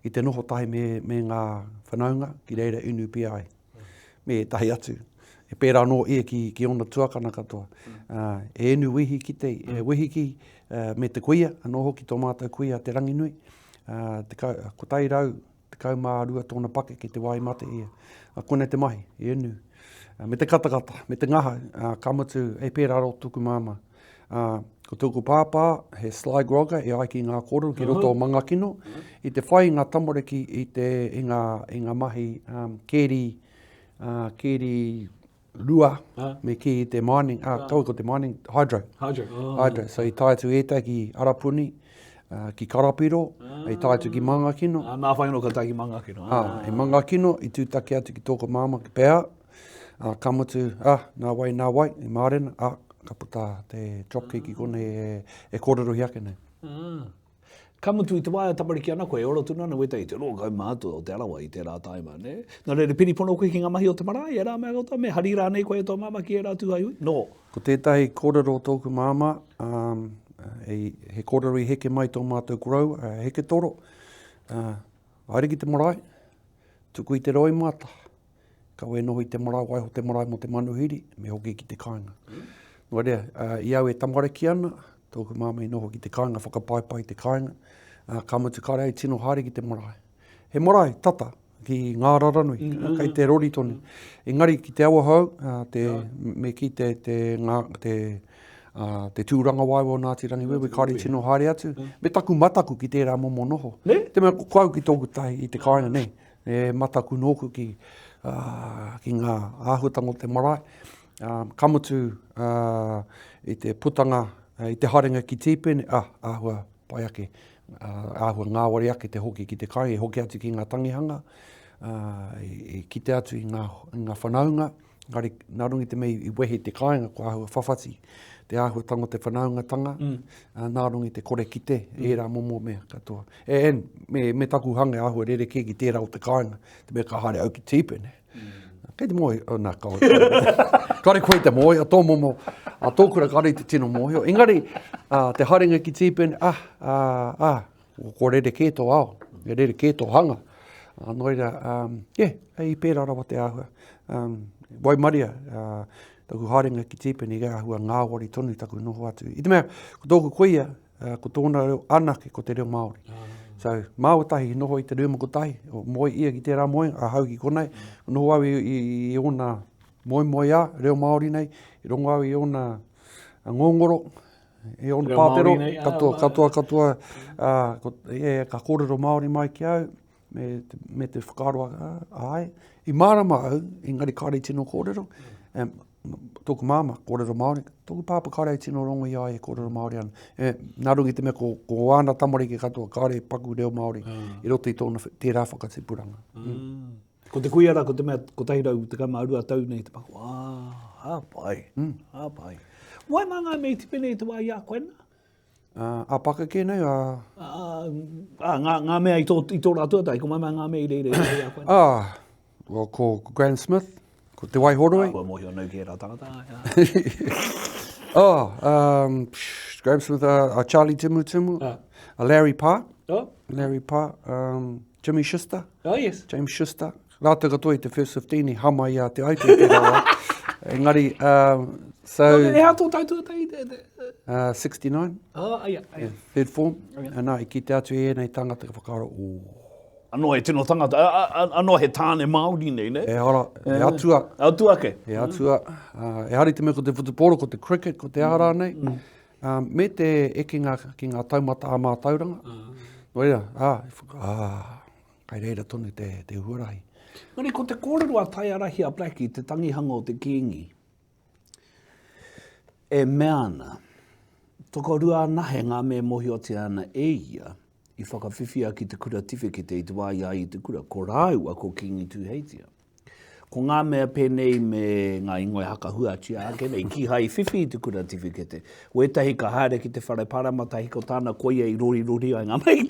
i te noho tahi me, me ngā whanaunga, ki reira inu pia ai, me ētahi atu. E pērā anō ia ki, ki ōna tuakana katoa. Uh, e inu wehi ki te, e wehi ki, uh, me te kuia, anō hoki tō mātou kuia Te Ranginui, uh, te, kotai rau, 12 tōna pakeke te wā i mate ia. A, konei te mahi, i inu. A, me te katakata, me te ngahau, a, ka mutu, e pērā rō tōku māmā. A, ko tōku pāpā, he sly grogger e ai ki ngā kōrero ki roto o Mangakino, i te whai ngā tamariki i, te, i, ngā, i ngā mahi um, kēri, uh, kēri rua ah. me ki te mining, ah, ah. kaua ko te mining, hydro. Hydro. Oh. Hydro. So i tae atu ētahi ki Arapuni, uh, ki Karapiro, ah. i tae atu ki Mangakino. Ah, nā whai anō ka tae ki Mangakino. Ah, ah, i Mangakino, i tūtaki atu ki tōku māma ki Pea, ah, ka mutu, ah, nā wai, nā wai, i mārena, ah, ka puta te dropkick i konei e, e kōrerohi ake nei. Ah. Ka mutu i te wā e tamariki ana koe, e ora tonu ana wētahi i te rō kaumātua o Te Arawa i tērā taima, nē? Nō reira, piri pono koe ki ngā mahi o te marae, ērā mea katoa, me hari rānei koe e tō māmā ki ērā tūhaihui? Nō. Ko tētahi kōrero o tōku māmā, um, he, he kōrero i heke mai tō mātou koroua, a Heketoro, uh, haere ki te marae, tuku i te roimata, Kaua e noho i te marae, waiho te marae mō te manuhiri, me hoki ki te kāinga. Mm. Nō reira, uh, i au e tamariki ana, tōku māmā i noho ki te kāinga, whakapaipai i te kāinga, uh, ka mutu kāre ai tino haere ki te marae. He marae tata ki ngā raranui, mm -hmm. kei te rori tonu. Engari ki te awahou, uh, te, me ki te, te, ngā, te, uh, te tūrangawaewae o Ngāti Rangiwewehi, kāre tino haere atu, mm. me taku mataku ki tērā momo noho. Ne? Te mea, ko au ki tōku tahi i te kāinga, nei. E mataku nōku ki, ki ngā āhuatanga o te marae. Ka mutu i te putanga, i te haerenga ki Tīpene, ah, āhua pai ake, āhua ngāwari ake te hoki ki te kai, e hoki atu ki ngā tangihanga, i kite atu i ngā, i ngā whanaunga, Engari, nā runga i te mea i wehe te kāinga, kua āhua whawhati te āhuatanga o te whanaungatanga, mm. nā runga i te kore kite, mm. ērā momo mea katoa. E, en, me, me taku hanga āhua rerekē ki tērā o te kāinga, te mea ka haere au ki Tīpene. Mm. Kei te mōhio, oh, nā, kaore, kaore, kaore koe te mōhio, tō momo, a tō kura kāore i te tino mōhio. Engari, uh, te haerenga ki Tīpene, ah, ah, ah, Ko rerekē tō ao, e rerekē tō hanga. Uh, nō reira, um, yeah, i pērā rawa te āhua. Um, waimaria, uh, taku haerenga ki Tīpene, i āhua ngāwari tonu taku noho atu. I te mea, ko tōku kuia, ko tōna reo anake ko te reo Māori. Ah. So, māua tahi i noho i te rūma kotahi, o moe ia ki tērā moe, ahau ki konei, mm. noho au i, i, i ōna moemoeā, reo Māori nei, i rongo au i ōna ngongoro, i ōna pātero, nei, katoa, katoa, katoa, uh, ko, e, ka kōrero Māori mai ki au, me te, me te whakaaro, āe, i mārama au, engari kāre i tino kōrero, mm. tōku māmā kōrero Māori, tōku pāpā kāre i tino rongo i a ia e kōrero Māori ana. E, nā runga i te mea ko, ko āna tamariki katoa kāre paku reo Māori mm. i roto i tōna tērā whakatipuranga. Mm. Mm. Ko te kuia rā, ko te mea 112 tau nei te paku. Ah, ha pai, mm. ha pai. Wai mā ngā mea i tipene i te wā i a koe nā? Uh, a pakeke nei, a... Uh, ngā, ngā mea i tō, i tō rā tuatahi, ko mai mai ngā mea i reira i a koe. Ah, well, ko, ko Graham Smith, ko Te Waihoroi. Ah, kua mōhio nau ki ērā tangata. oh, um, Graham Smith, uh, a Charlie Timu Timu, ah. a Larry Parr, oh. Larry Parr, um, Jimmy Schuster. Oh, yes. James Schuster. Rātou katoa i te first 15 i hama i a Te Aute i tērā wā. Engari, um, so... No, e hā tō tau tuatahi? Te, te... 69. Oh, aia, aia. Yeah, third form. Oh, yeah. Anā, i kite atu e ēnei tangata ka whakaaro, oh. Anō he tino tangata, a, a, anō he tāne Māori nei, ne? E hara, e atua. Atua ke. E atua. Uh, e hari te mea ko te whutupōro, ko te cricket, ko te aha rānei. Mm. Um, me te ekenga ki ngā taumata ā-mātauranga. Mm. Nō reira, ā, ā, Kai reira tonu te, te huarahi. Engari ko te kōrero a Taiarahi a Black i te tangihanga o te Kīngi, e mea ana, tokorua anahe ngā mea e mōhiotia ana e ia i whakawhiwhia ki te kura tiwhikete i te wā i a ia i te kura, ko rāua ko Kīngi Tūheitia. Ko ngā mea pēnei me ngā ingoa e hakahuatia ake nei, kīhai i whiwhi i te kura tiwhikete. Wētahi ka haere ki te whare pāremata hei ko tāna koia i rorirori ai ngā mahi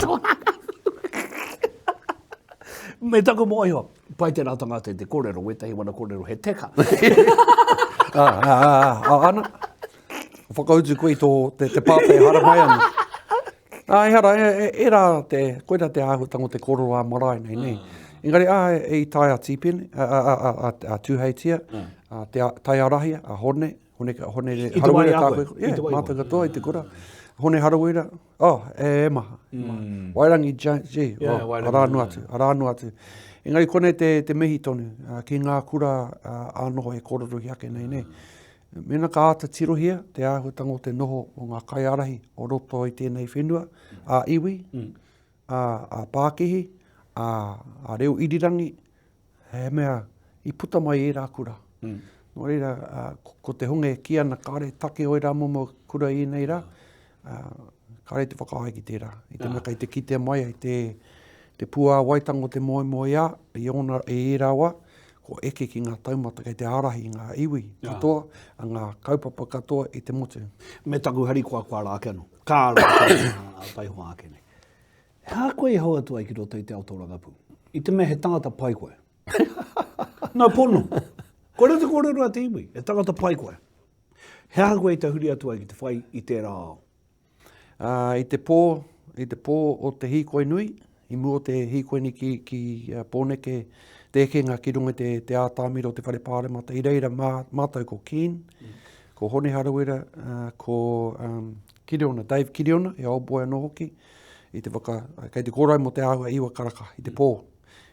Me taku mōhio, pai tērā tangata i te kōrero, wētahi wana kōrero he teka. Ā, ā, ā, ā, ana. Whakautu koe i tō, te, te pātai e haramai ana. Ā, ehara, e, e, ērā te, koirā te āhuatanga o te kōrero ā-marae nei, nē. Mm. Engari, ā, e, i tae a Tīpene, a, a, a, a, a, a Tūheitia, mm. a Te Taiarahia, a Hone, Hone, Hone I te wai a koe? Yeah, mātou katoa i te kura. Hone Harawira, oh, e, e maha. E maha. Mm. Wairangi, G, yeah, oh, Wairangi, arā noa atu, arā noa atu. Engari konei te, te mihi tonu, uh, ki ngā kura uh, ānoho e kōrerohia ake nei, nei. Mm. Mēnā ka āta tirohia te āhuatanga o te noho o ngā kaiārahi o roto i tēnei whenua, ā-iwi, ā-pākihi, ā-reo irirangi, he mea i puta mai ērā kura. Nō reira, ko te hunga e kī ana kāore take o ērā momo kura i ēnei rā, kāore te whakaae ki tērā. I te mea kei te kitea mai ai te, te puāwaitanga o te moemoeā i ōna, i ērā wā, kua eke ki ngā taumata kei te ārahi i ngā iwi katoa, a ngā kaupapa katoa i te motu. Me taku harikoakoa rā ake anō. Ka rā ake anō, taihoa ake nei. He aha koe i hou atu ai ki roto i te ao tōrangapū? I te mea he tangata pai koe. Nā pono. Koira te kōrero a te iwi, he tangata pai koe. He aha koe i tahuri atu ai ki te whai i tērā ao? Ā, i te pō, i te pō o te hīkoi nui, i mua o te hīkoi nei ki, ki Pōneke, te ekenga ki runga i te, te ātamira o te Whare Pāremata, i reira mā, mātou ko Keen, mm. ko Hone Harawira, uh, ko um, Kiriona, Dave Kiriona, he old boy anō hoki, i te whaka, kei te kōrae mō te āhua iwa karaka, i te pō.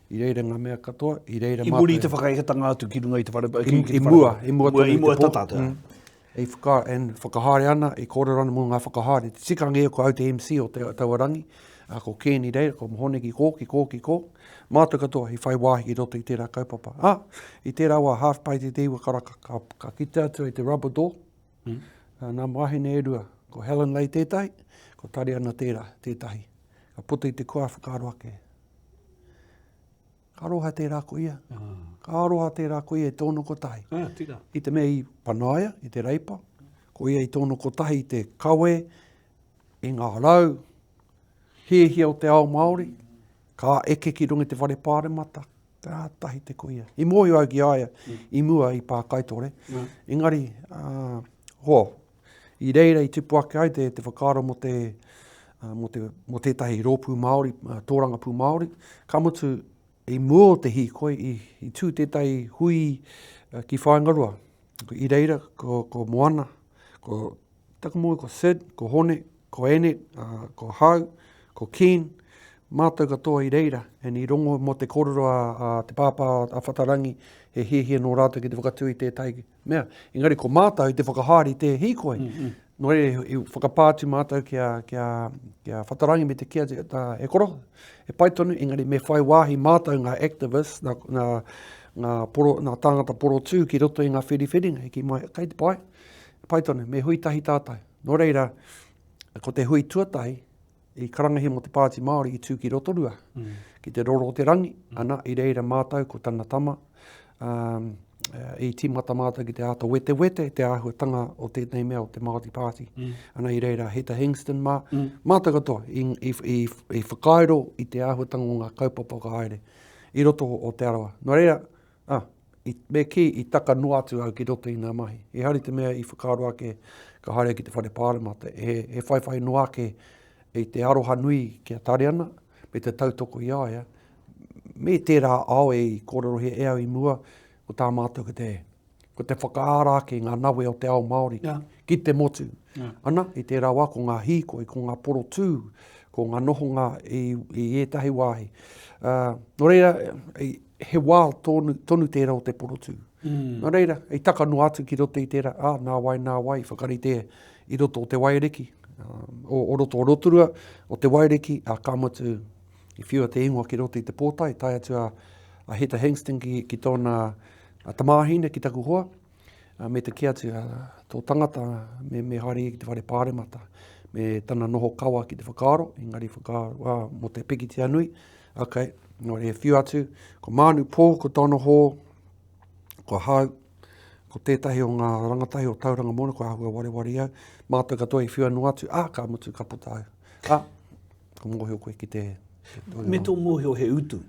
I reira ngā mea katoa, i reira mātou. I muri i te whakaeketanga atu ki runga i te whare... Ki, ki, i mua, i mua tonu i te pō. Tata, mm. I whaka, and whakahaere ana, i kōrero ana mō ngā whakahaere. Te tikanga ia ko au te MC o te, taua rangi, a, ko Ken i reira, ko Hone ki kō, ki kō, ki kō. Mātou katoa i whai wāhi ki roto i tērā kaupapa. A, i tērā wā, half past te iwa karaka, ka, ka kite atu i te rubber door, mm. nā wāhine e rua, ko Helen Lei tētahi, ko Tariana tērā, tētahi. Ka puta i te kua whakaaro ake. Ka aroha tērā ko ia. Ah. Ka aroha tērā ko ia i tōna kotahi. Ah, tika. I te mea i panaia, i te reipa, ko ia i tōna kotahi i te kawe, i ngā rau, hiahia o te ao Māori, ka eke ki runga i te whare pāremata, kātahi te ko ia. I mōhio au ki a ia mm. i mua i Pākaitore, mm. engari, uh, hoa, I reira i tupu ake ai te, te whakaaro mō te, mō te, mō tētahi rōpū Māori, tōrangapū Māori. Ka mutu, i mua o te hīkoi, i, i tū tētahi hui ki Whāingaroa. I reira, ko, ko Moana, ko taku moe, ko Sid, ko Hone. ko Annette, uh, ko Hau, ko Ken, mātou katoa i reira, and i rongo mō te kōrero a, a te pāpā a Whatarangi, he hiahia nō rātou ki te whakatū i tētahi mea. Engari ko mātou i te whakahaere i te hīkoi. Mm -hmm. Nō reira, i whakapā atu mātou ki a, ki a, ki a Whatarangi me te kī atu, tā, e koro, e pai tonu, engari me whai wāhi mātou ngā activists, ngā, ngā, ngā, poro, ngā tāngata porotū ki roto i ngā whiriwhiringa, i kī mai, kei te pai, pai tonu, me hui tahi tātou. Nō reira, ko te hui tuatahi, i karangahia mō te Pāti Māori i tū ki Rotorua, mm. ki te Roro o te Rangi, mm. ana, i reira mātou ko tana tama, um, i tīmata mātou ki te āta wetewete te āhuatanga o tēnei mea o te Māori Party. Mm. Ana i reira Heta Hingston mā, mm. mātou katoa i, i, i, i whakairo i te āhuatanga o ngā kaupapa whakahaere i roto o Te Arawa. Nō reira, ah, i, me kī, i taka noa atu au ki roto i ngā mahi. Ehara i te mea i whakaaro ake ka haere ki te whare pāremata, he, he whaiwhai noa ake i te aroha nui ki a Tariana, me te tautoko i a ia, me tērā ao e i kōrerohia e au i mua, ko tā mātou ko te, ko te whakaara ake i ngā nawe o te ao Māori yeah. ki te motu. Yeah. Ana, i tērā wā ko ngā hīkoi, ko ngā porotū, ko ngā nohonga i, i ētahi wāhi. Uh, nō reira, i, he wā tonu, tonu tērā o te porotū. Mm. Nō reira, i taka noa atu ki roto i tērā, ā, nā wai, nā wai, whakarite i roto o te Waiariki, um, o, o roto o Rotorua, o te Waiariki, ā, ka mutu, i whiua te ingoa ki roto i te pōtae, tae atu a, a Heta Hingston ki, ki tōna a tamāhine, ki taku hoa, a, me te kī atu, a, tō tangata, me, me haere ki te whare pāremata, me tana noho kawa ki te whakaaro, engari whakaaro, ā, mō te pikitia nui, Ok, nō reira whiu atu, ko Mānu Pō, ko Donna Hall, ko Hau, ko tētahi o ngā rangatahi o Tauranga Moana, ko āhua wareware au, mātou katoa i whiu anō atu, ā, ka mutu, ka puta au. Ā, ka mōhio koe ki te... te Me tō mōhio he utu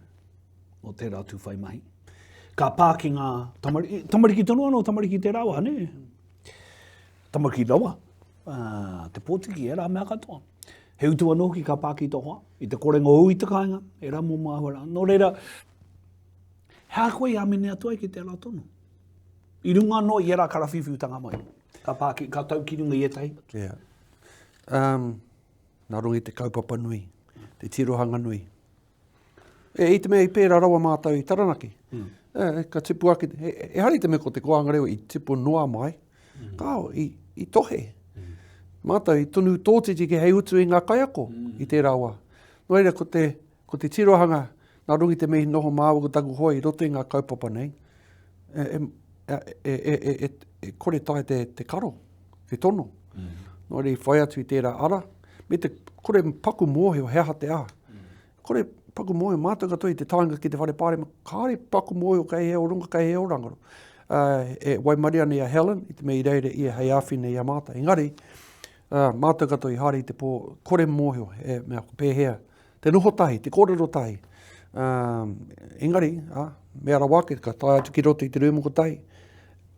o tērā tū whai mahi. Ka pā ki ngā tamariki, tamariki tonu anō, tamariki tērā wā, nē? Tamariki rawa, te pōtiki, ērā mea katoa. He utu anō hoki ka pā ki tō hoa, i te korenga ou i te kāinga, ērā momo āhua rā. Nō reira, he aha koe i āmene atu ai ki tērā tono? I runga anō i ērā karawhiwhiutanga mai, ka pā ki, ka tau ki runga i ētahi atu. Yeah. Um, nā runga i te kaupapa nui, te tirohanga nui. E, i te mea i pērā rawa mātou i Taranaki. Mm. E, ka tipu ake, e, ehara i te mea ko te kōhanga reo i tipu noa mai, mm. kāo, i, i tohe. Mm. Mātou i tonu tōtiti ki hei utu i ngā kaiako mm. i tērā wā. Nō reira, ko te, ko te tirohanga, nā runga i te mihi noho māua ko taku hoa i roto i ngā kaupapa nei, e, e, e, e, e, e, e kore tae te, te karo, te tono. Mm. Nō reira, i whai atu i tērā ara, me te kore paku mōhio he aha te aha. Kore paku mōhio, mātou katoa i te taenga ki te whare pāremata, kāore paku mōhio kei hea o runga, kei hea o rangaro. Uh, e waimarie ana i a Helen, i te mea i reira ia hei āwhina i a mātou. Engari, uh, mātou katoa i haere i te pō, kore mōhio, e mea ko pēhea, te noho tahi, te kōrero tahi. Um, engari, uh, mea rawa ake, ka tae atu ki roto i te rūma kotahi,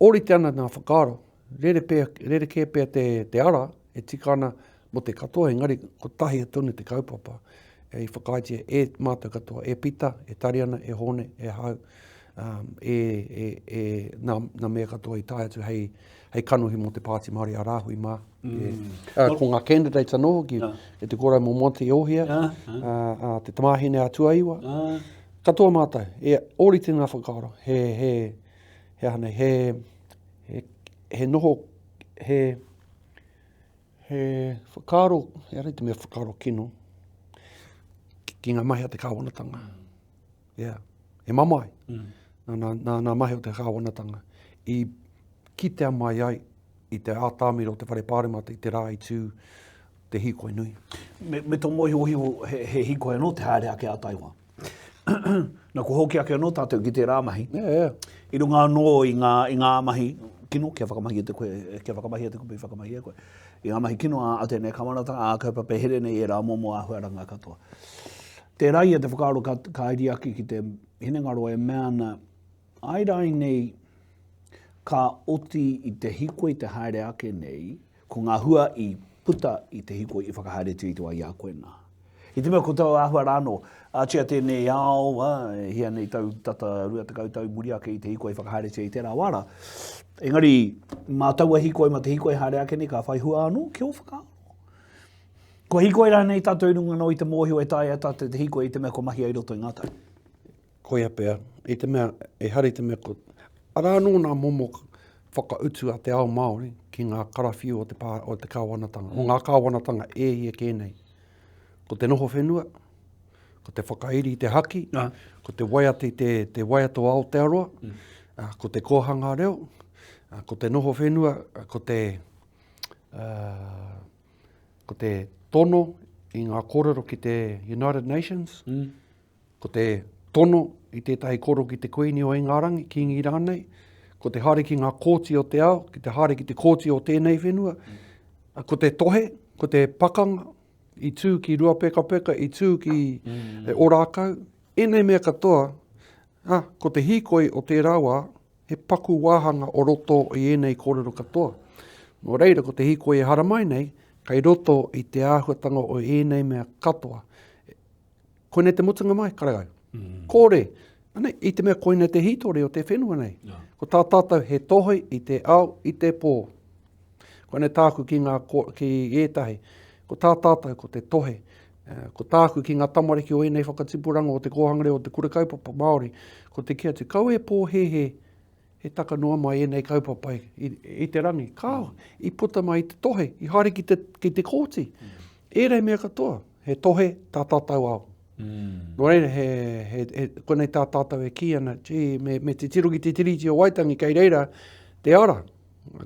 ōrite ana ngā whakaaro, rere pea, rerekē pea te, te ara e tika ana mō te katoa, engari kotahi tonu te kaupapa i whakaaetia e mātou katoa, e Pita, e Tariana, e Hōne, e Hau, um, e, e, e, nā, nā mea katoa i tae atu hei, hei kanohi mō te Pāti Māori a Rāhui mā. Mm. E, uh, ko ngā candidates anō hoki, uh. e te kōrau mō Monty Ohia, uh, uh. Uh, uh, te tamāhine a Tuaiwa. Uh. Katoa mātou, e ōrite ngā whakaaro, he, he, he aha nei, he, he, he noho, he, He whakaaro, ehara i te mea whakaaro kino, ki, ki ngā mahi a te kāwanatanga. Yeah. He mamae. Mm. Nā, nā, nā, nā mahi o te kāwanatanga. I kitea mai ai i te ātamira o te whare pāremata i te rā i tū te hīkoi nui. Me, me tō mōhiohio he, he hīkoi anō te haere ake a Taihoa. Na, kua hoki ake anō tātou ki tērā mahi. Yeah, yeah. I runga anō i ngā, i ngā mahi kino, kia whakamahia te koe, kia whakamahia te kupu i whakamahia koe. I ngā mahi kino a, a tēnei kawanatanga, a kaupapa here nei ērā momo āhuaranga katoa. Tērā ia te whakaaro ka, ka iri ake ki te hinengaro e mea ana, ai rāinei ka oti i te hikoi te haere ake nei, ko ngā hua i puta i te hikoi i whakahaeretia i te wā i a koe nā. I te mea ko taua āhua rānō, ātia tēnei ao, ā, e hia nei tau, tata 20 tau muri ake i te hīkoi whakahaeretia i tērā wā rā. Engari, mā taua hīkoi, mā te hīkoi haere ake nei, ka whai hua anō ki ō whakaaro. Kua hīkoi rānei tātou i runga anō i te mōhio e taea tātou te hīkoi i te mea kua mahia i roto i ngā tau? Koia pea, i te mea, ehara i te mea ko, arā anō nā momo whakautu a te ao Māori ki ngā karawhiu o te, pā, o te kāwanatanga, o ngā kāwanatanga e hia kē nei. Ko te noho whenua, ko te whakairi i te haki, ah. ko te waiata i te, te waiata o Aotearoa, mm. Ah, ko te kōhanga reo, ah, ko te noho whenua, ko te, uh, ko te tono i ngā kōrero ki te United Nations, mm. ko te tono i tētahi kōrero ki te Kuini o Ingarangi, Kīngi rānei, ko te haere ki ngā kōti o te ao, ki te haere ki te kōti o tēnei whenua, mm. ko te tohe, ko te pakanga, i tū ki Ruapekapeka, i tū ki mm. Ōrākau, ēnei mea katoa, ah, ko te hīkoi o tērā wā, he paku wāhanga o roto i ēnei kōrero katoa. Nō reira, ko te hīkoi e haramai nei, kei roto i te āhuatanga o ēnei mea katoa. Koinei te mutunga mai, karekau. Mm. Kore. Anei, i te mea koinei te hītori o te whenua nei. No. Ko tā tātou he tohe i te ao, i te pō. Koinei tāku ki, ngā, ki ētahi. Ko tā tātou ko te tohe. Eh, ko tāku ki ngā tamariki o ēnei whakatipuranga o te kōhanga reo o te kura kaupapa Māori, ko te kī atu, kaua e pōhēhē he taka noa mai ēnei kaupapa i, i, i te rangi. Kāo, i puta mai i te tohe, i haere ki te, ki te kōti. Mm. Ērei mea katoa, he tohe tā tātou ao. Mm. Nō reira, he, he, he, konei tā tātou e kī ana, gee, me, me titiro ki te Tiriti o Waitangi, kei reira te ara.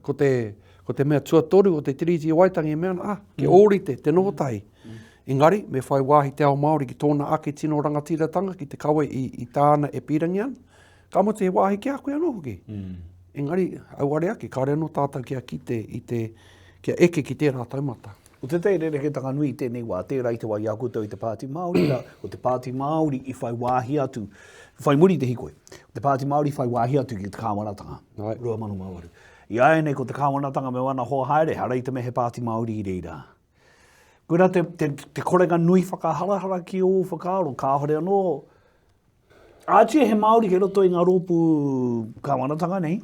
Ko te, ko te mea tuatoru o te Tiriti o Waitangi e mea ana, ah, kia mm. ōrite, te noho tahi. Mm. Engari, me whai wāhi te ao Māori ki tōna ake tino rangatiratanga, ki te kawe i, i tāna e pīrangi ana. Ka mutu he wāhi ki a koe anō hoki. Mm. Engari, auare ake, kāre anō tātou kia kite i te, kia eke ki tērā taumata. Ko tētahi rerekētanga nui i tēnei wā, tērā i te wā i a koutou i te Pāti Māori rā, ko te Pāti Māori i whai wāhi atu, whai muri i te hīkoi, ko te Pāti Māori i whai wāhi atu ki te kāwanatanga, 2008. I āianei ko te kāwanatanga me wana hoa haere, ehara i te mea he Pāti Māori i reira. Koirā te, te, te korenga nui whakaharahara ki ō whakaaro, kāore anō Ātia he Māori kei roto i ngā rōpū kāwanatanga nei,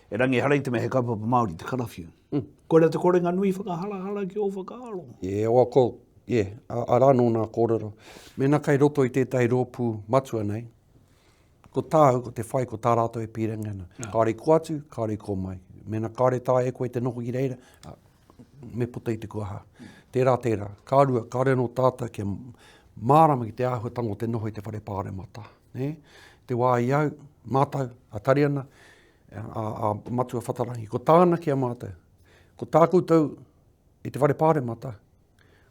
erangi ehara i te mea he kaupapa Māori te karawhiu. Mm. Koira te korenga nui whakaharahara ki ō whakaaro. Yeah, well, ko, yeah, arā nō nā kōrero. Mēnā kei roto i tētahi rōpū matua nei, ko tāu, ko te whai, ko tā rātou e pīrangi ana. Yeah. Kāore i kō atu, kāore i kō mai. Mēnā kāore taea e koe te noho ki reira, me puta i te kuaha. Tērā, tērā. Ka rua, kāore anō tātou kia mārama ki te āhuatanga o te noho i te whare pāremata. Nē? Te wā i au, mātou, a Tariana, a, a Matua Whatarangi, ko tāna ki a mātou, ko tā koutou i te whare pāremata,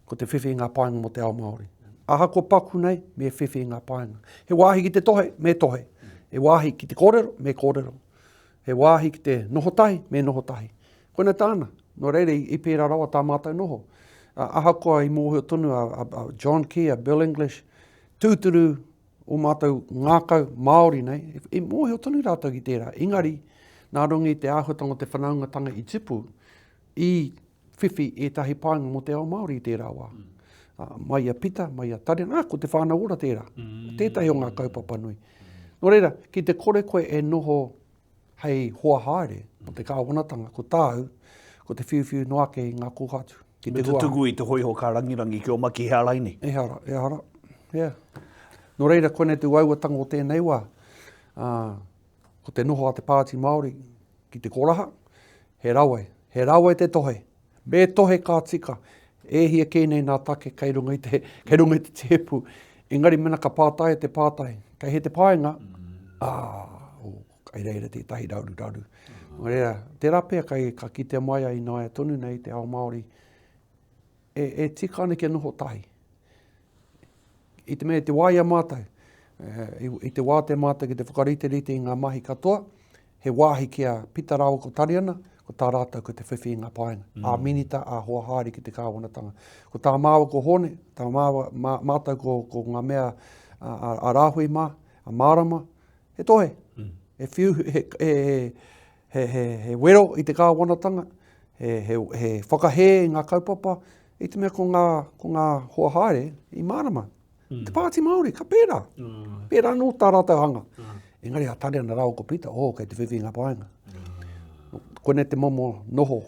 ko te whiwhi i ngā painga mō te ao Māori. Ahakoa paku nei, me whiwhi i ngā painga. He wāhi ki te tohe, me tohe. He wāhi ki te kōrero, me kōrero. He wāhi ki te noho tahi, me noho tahi. Koina tāna. Nō reira, i, i pērā rawa tā mātou noho. Ahakoa i mōhio tonu a, a, a John Key, a Bill English, tūturu o mātou ngākau Māori nei, i mōhio tonu rātou ki tērā. Engari, nā runga i te āhuatanga o te whanaungatanga i tipu, i whiwhi ētahi painga mō te ao Māori i tērā wā. Mm. Uh, mai i a Pita, mai i a Tarena, ah, ko te whānau ora tērā. Mm. Tētahi o ngā kaupapa nui. Nō reira, ki te kore koe e noho hei hoa haere mō te kāwanatanga, ko tāu, ko te whiuwhiu noa ake i ngā kōhatu. Ki te Me te tuku i te hoiho ka rangirangi ki o maki he ara ini. Ehara, ehara. Yeah. Nō reira, koinei te uauatanga o tēnei wā. Uh, ko te noho a te Pāti Māori ki te koraha, he rawe, he rawe te tohe. Me tohe ka tika, e hia kē nei nā take kei runga i te, kei runga i te tēpu. Engari mena ka pātaia te pātai, kei he te paenga, mm. ah, oh, kei reira tētahi raru raru. Mm. Reira, tērā pea kei, ka kitea mai ai naia tonu nei te ao Māori, e, e tika ana kia noho tahi. I te mea i te wā i a mātou, i, i te wā te mātou ki te whakariterite i ngā mahi katoa, he wāhi ki a Pita rāua ko Tariana, ko tā rātou ko te whiwhi i ngā painga, mm. ā minita, ā hoa haere ki te kāwanatanga. Ko tā māua ko Hōne, tā māua, mā, mātou ko, ko ngā mea a, a, a Rāhui mā, a Mārama, he tohe, mm. he whiu, he, he, he, he, he wero i te kāwanatanga, he, he, he whakahē i ngā kaupapa, i te mea ko ngā, ko ngā hoa haere i mārama. Mm. Te Pāti Māori, ka pērā. Mm. Pērā nō tā rātou hanga. Mm. Engari a Tariana rāua ko Pita, oh, kei te whiwhi ngā painga. Mm. Koinei te momo noho.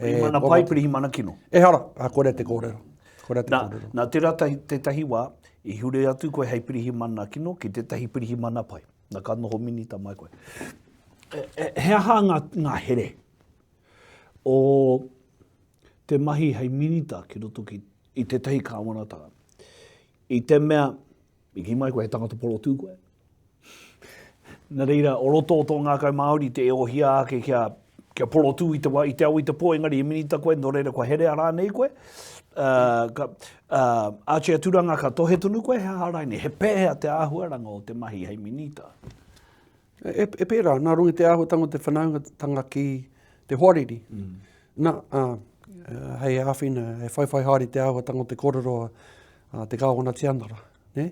Pirihimana pai, pirihimana kino. Ehara, a kore te kōrero. Kore te kōrero. Nā, tērā tētahi wā, i hure atu koe hei pirihimana kino ki tētahi pirihimana pai. Nā, ka noho minita mai koe. E, e, he aha ngā, ngā here o te mahi hei minita ki roto ki, i tētahi kāwanatanga? I te mea, I kī mai koe he tangata porotū koe. Nā reira, o roto o tō ngākau Māori te e ohia ake kia, kia porotū i te, wa, i te ao i te pō, engari he minita koe, nō reira kua herea rānei koe. Uh, ka, uh, Archie Aturanga ka tohe tonu koe, he aha raine, he pēhea te āhuaranga o te mahi hei minita? E, e pērā, nā runga i te āhuatanga o te whanaungatanga ki te hoariri. Mm. Nā, uh, hei āwhina, hei whaiwhai haere te āhuatanga o te kōrero a, a te Kāwana Tianara. Ne?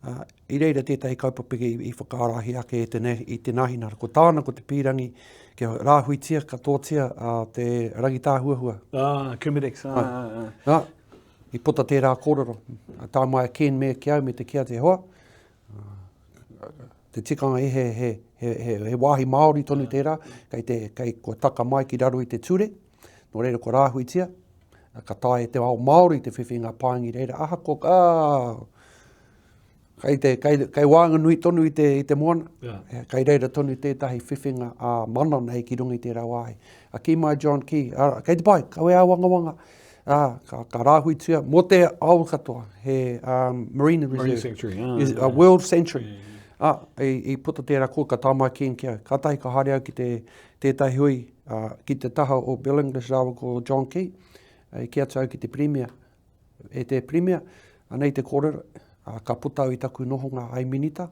Uh, I reira tētahi kaupapa i, i whakaarahi ake e te, i te Nāhinara. Ko tāna ko te pīrangi kia rāhuitia katoatia uh, te rangitāhuahua. Ah, Kermit ah, ah, ah. Nā, i puta tērā kōrero. Tā mai a Ken me ki au me te kia te hoa. Te tikanga he, he, he, he, he wāhi Māori tonu tērā, kei te, kei kua taka mai ki raro i te ture, nō reira kua rāhuitia, ka taea e te ao Māori te whiwhi ngā painga i reira, ahakoa, ah, kei, te, kei, kei waenganui tonu i te, i te moana, yeah. kei reira tonu tētahi whiwhinga a mana nei ki runga i tērā wāhi. A kī mai John Key, a, kei te pai, kawe āwangawanga, Ā, ka, ka rāhuitia mō te ao katoa, he um, marine reserve. Marine sanctuary, ah, is, a world sanctuary. Yeah. Ā, i, i puta tērā kō, ka tae mai Ken ki au. Kātahi ka haere au ki te, tētahi hui, uh, ki te taha o Bill English rāua ko John Key, i kī atu au ki te Premier. E te Premier, anei te kōrero, uh, ka puta au i taku nohonga hai minita,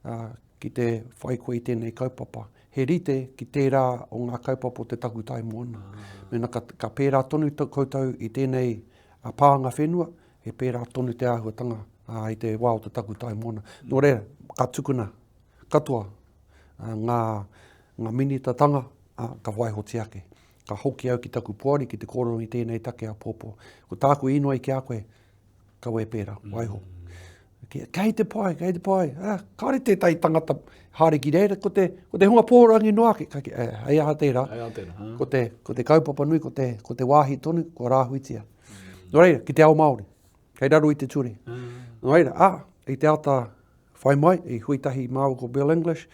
uh, ki te whai koe i tēnei kaupapa. He rite ki tērā o ngā kaupapa o te takutai moana. Mēnā ka, ka pērā tonu koutou i tēnei pānga whenua, he pērā tonu te āhuatanga i te wā o te takutai moana. Nō reira, ka tukuna katoa ngā, ngā minitatanga ka waihotia ake. Ka hoki au ki taku poari ki te kōrero i tēnei take āpōpō. Ko tāku inoi ki a koe, Kawe pērā, waiho. Kei te pai, kei te pai. Ah, kāre tētahi tangata haere ki reira, ko te, ko te hunga pōrangi noa ake. Ka, eh, hei aha tērā. Hei aha tērā. Ha. Ko te, ko te kaupapa nui, ko te, ko te wāhi tonu, kua rāhuitia. Mm. Nō reira, ki te ao Māori, kei raro i te ture. Mm. Nō reira, ah, i te ata whai mai, i hui tahi māua ko Bill English,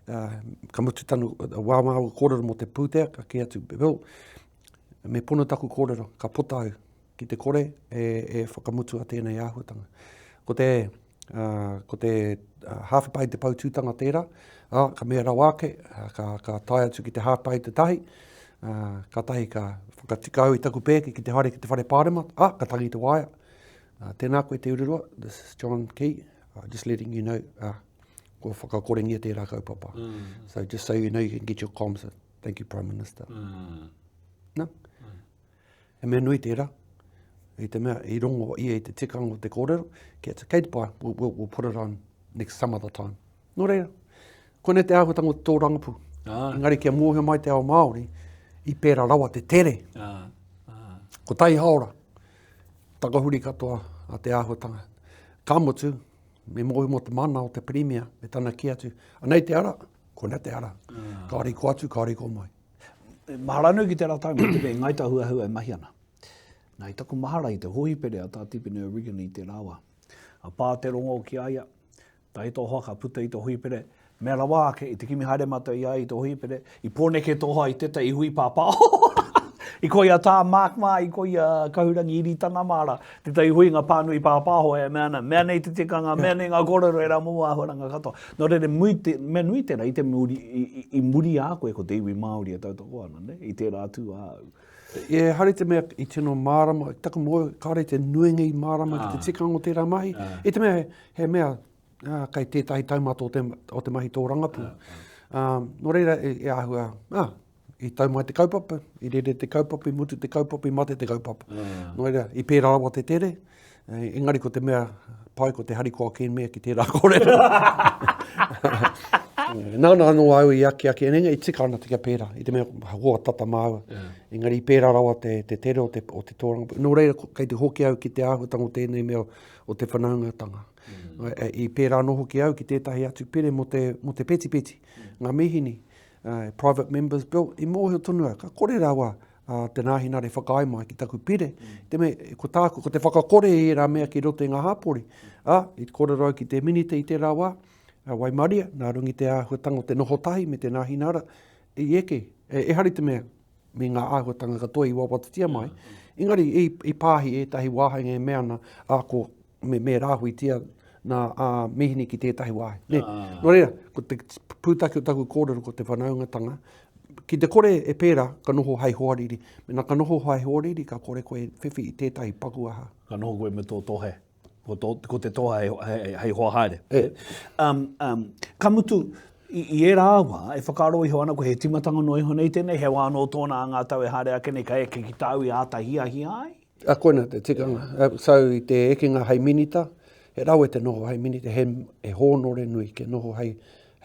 uh, ka mutu tanu wā māua kōrero mō te pūtea, ka kī atu Bill, me pono taku kōrero, ka puta au ki te kore e, e whakamutua tēnei āhuatanga. Ko te, uh, ko te uh, hāwhepai te poutūtanga tērā, uh, ka mea rawa ake, uh, ka, ka tae atu ki te hāwhepai te tahi, uh, ka tahi ka whakatika au i taku pēke ki te haere ki te whare pāremata, ah, ka tangi te waea. Uh, tēnā koe Te Ururoa, this is John Key, uh, just letting you know, uh, kua whakakorengia tērā kaupapa. Mm. So just so you know you can get your comms. Thank you Prime Minister. Mm. No? Mm. He mea nui tērā, i te mea i rongo ia i te tikanga o te kōrero, kia te kei te pai, we'll, we'll, we'll put it on next some other time. Nō reira, koinei te āhuatanga o te tōrangapū. Ah. Engari kia mōhio mai te ao Māori, i pērā rawa te tere. Ah. Ah. Kotahi haora, takahuri katoa a te āhuatanga. Ka mutu, me mōhio mō te mana o te Pirimia, me tana kī atu, anei te ara, koinei te ara. Ah. Kāore i kō atu, kāore i kō mai. Mahara anō ki tērā taonga, te mea i Ngāi Tahu ahau e mahi ana. Nā, i taku mahara i te hōhipere a Tā Tipene O'Regan i tērā wā. Ka pā te rongo ki a ia, tahi tō hoa ka puta i te hōhipere, mea rawa ake, i te kimi haere mātou i a ia i te hōhipere, i Pōneke tō hoa i tētahi hui pāpāho. I koia Tā Mark mā, i koia Kahurangi Iritana mā rā, tētahi huinga pānui pāpāho e mea ana, mea nei te tikanga, mea nei ngā kōrero, ērā momo āhuaranga katoa. Nō reira, mui te, mea nui tērā, i te muri, i, i, i muri a koe ko te iwi Māori e tautoko ana, ne? I tērā atu a au. E haere te mea i tino mārama, taku mōhio, kāore te nuinga i mārama ki te tikanga o tērā mahi. I te mea he, he mea uh, kei tētahi taumata o te, o te mahi tōrangapū. Um, nō reira, e, e āhua, ah, I tau mai te kaupapa, i rere te kaupapa, i mutu te kaupapa, i mate te kaupapa. Mm. Nō reira, i pērā rawa te tere, eh, engari ko te mea pai ko te harikoa Ken Mea ki tērā kōrero. Nāna anō au i akiaki, engari i tika ana te kia pērā, i te mea hoa tata māua. Yeah. Engari i pērā rawa te, te tere o te, o te tōrangapū. Nō reira, kei te hoki au ki te āhuatanga o tēnei mea o te whanaungatanga. Mm. I pērā anō hoki au ki tētahi atu pere mō te, mō te petipeti, mm. ngā mīhini. Private Members Bill, i mōhio tonu au, ka kore rawa a te Nāhinara i whakaae mai ki taku pire, i te mea, ko tāku, ko te whakakore i ērā mea ki roto i ngā hāpori. Ā, i kōrero au ki te Minita i tērā wā, a waimaria, nā runga i te āhuatanga o te noho tahi me te Nāhinara, i eke, e, ehara i te mea, me ngā āhuatanga katoa i wawatatia mai, engari i, i pāhi ētahi wāhanga e mea ana, ā, ko, me, me rāhuitia nā ā, mīhini ki tētahi wāhi. Nē. Ah. Nō reira, ko te pūtake o taku kōrero ko te whanaungatanga, ki te kore e pērā, ka noho hei hoariri. Mēnā ka noho hei hoariri, ka kore koe whiwhi i tētahi paku aha. Ka noho koe me tō tohe. Ko, tō, ko te toha hei, hei, hei hoa haere. E. Um, um, ka mutu, i, i ērā wā, e whakaaro iho ana koe he timatanga noa iho nei tēnei, he wā anō tōna a ngā tau e haere ake nei, ka eke ki tāu i āta hiahia ai? A koina te tikanga. So i te ekenga hei minita, he rawe te noho hei minita, he, he hōnore nui ke noho hei,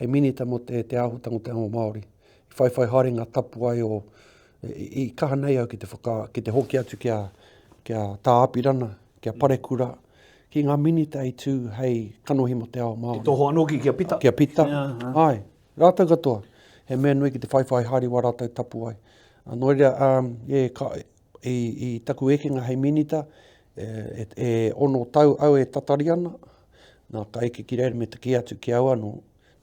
hei minita mo te, te āhutanga o te ao Māori. I whaiwhai haere ngā tapuwae o, i, i kaha nei au ki te, whaka, ki te hoki atu ki a, ki a Tā Apirana, ki a Parekura, ki ngā minita i tū hei kanohi mo te ao Māori. I tohu anō ki, ki a Pita. Ki a Pita, yeah, yeah. Ai, rātou katoa. He mea nui ki te whaiwhai haere wā rātou tapuwae. Nō reira, um, yeah, ka, I, i taku ekenga hei minita, e, e, e ono tau au e tatari ana, nā ka eke ki reira me te kī atu ki au anō,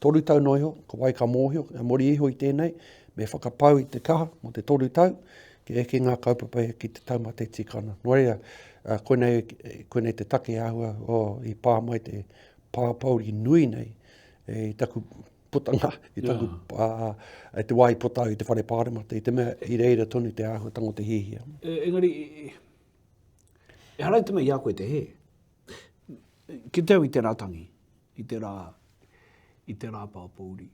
toru tau noa iho, ko wai ka mōhio, e mori iho i tēnei, me whakapau i te kaha mō te toru tau, kia eke ngā kaupapa e ki te taumata e tika ana. Nō reira, koinei, koinei te take āhua o, i pā mai te pāpouri nui nei e, i taku putanga i taku, yeah. uh, te wā i puta au i te whare pāremata, i te mea i reira tonu te āhuatanga o te hiahia. E, engari, ehara i te mea i a koe te hē. Ki te au i tērā tangi, i tērā, i tērā pāpōuri.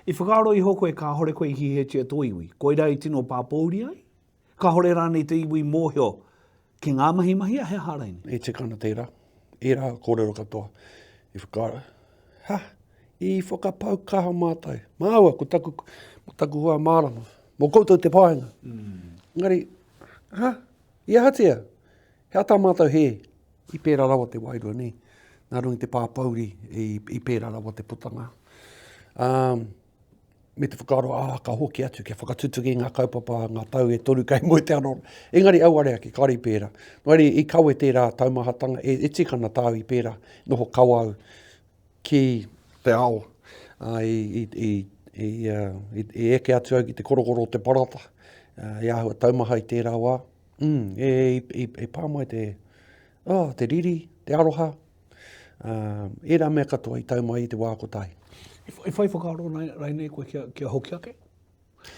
I whakaaro iho koe kāhore koe i hihiatia tō iwi, koirā i tino pāpōuri ai? Kāhore rānei te iwi mōhio ki ngā mahi mahia, he aha rainei? E tika ana tērā, ērā kōrero katoa i whakaaro, ha, i whakapau kaha mātou. Māua, ko taku, ko taku hoa mārama, mō koutou te painga. Mm. Engari, ha, i ahatia, he aha tā mātou hē, i pērā rawa te wairua, nē. Nā runga i te pāpouri, i, i pērā rawa te putanga. Um, me te whakaaro, ā, ka hoki atu kia whakatutuki ngā kaupapa, ngā tau e toru kei moe te anō. Engari auare ake, kāore i pērā. Nō reira, i kawe tērā taumahatanga, e, e tika ana tāu i pērā, noho kawa au ki te ao, ā, i, i, i, i, i, i eke atu au ki te korokoro o te parata, i āhua taumaha i tērā wā. Mm, e, i, i, i pā mai te, oh, te riri, te aroha, uh, ērā mea katoa i tau mai i te wā kotahi. I whai whakaaro rainei koe kia, kia hoki ake?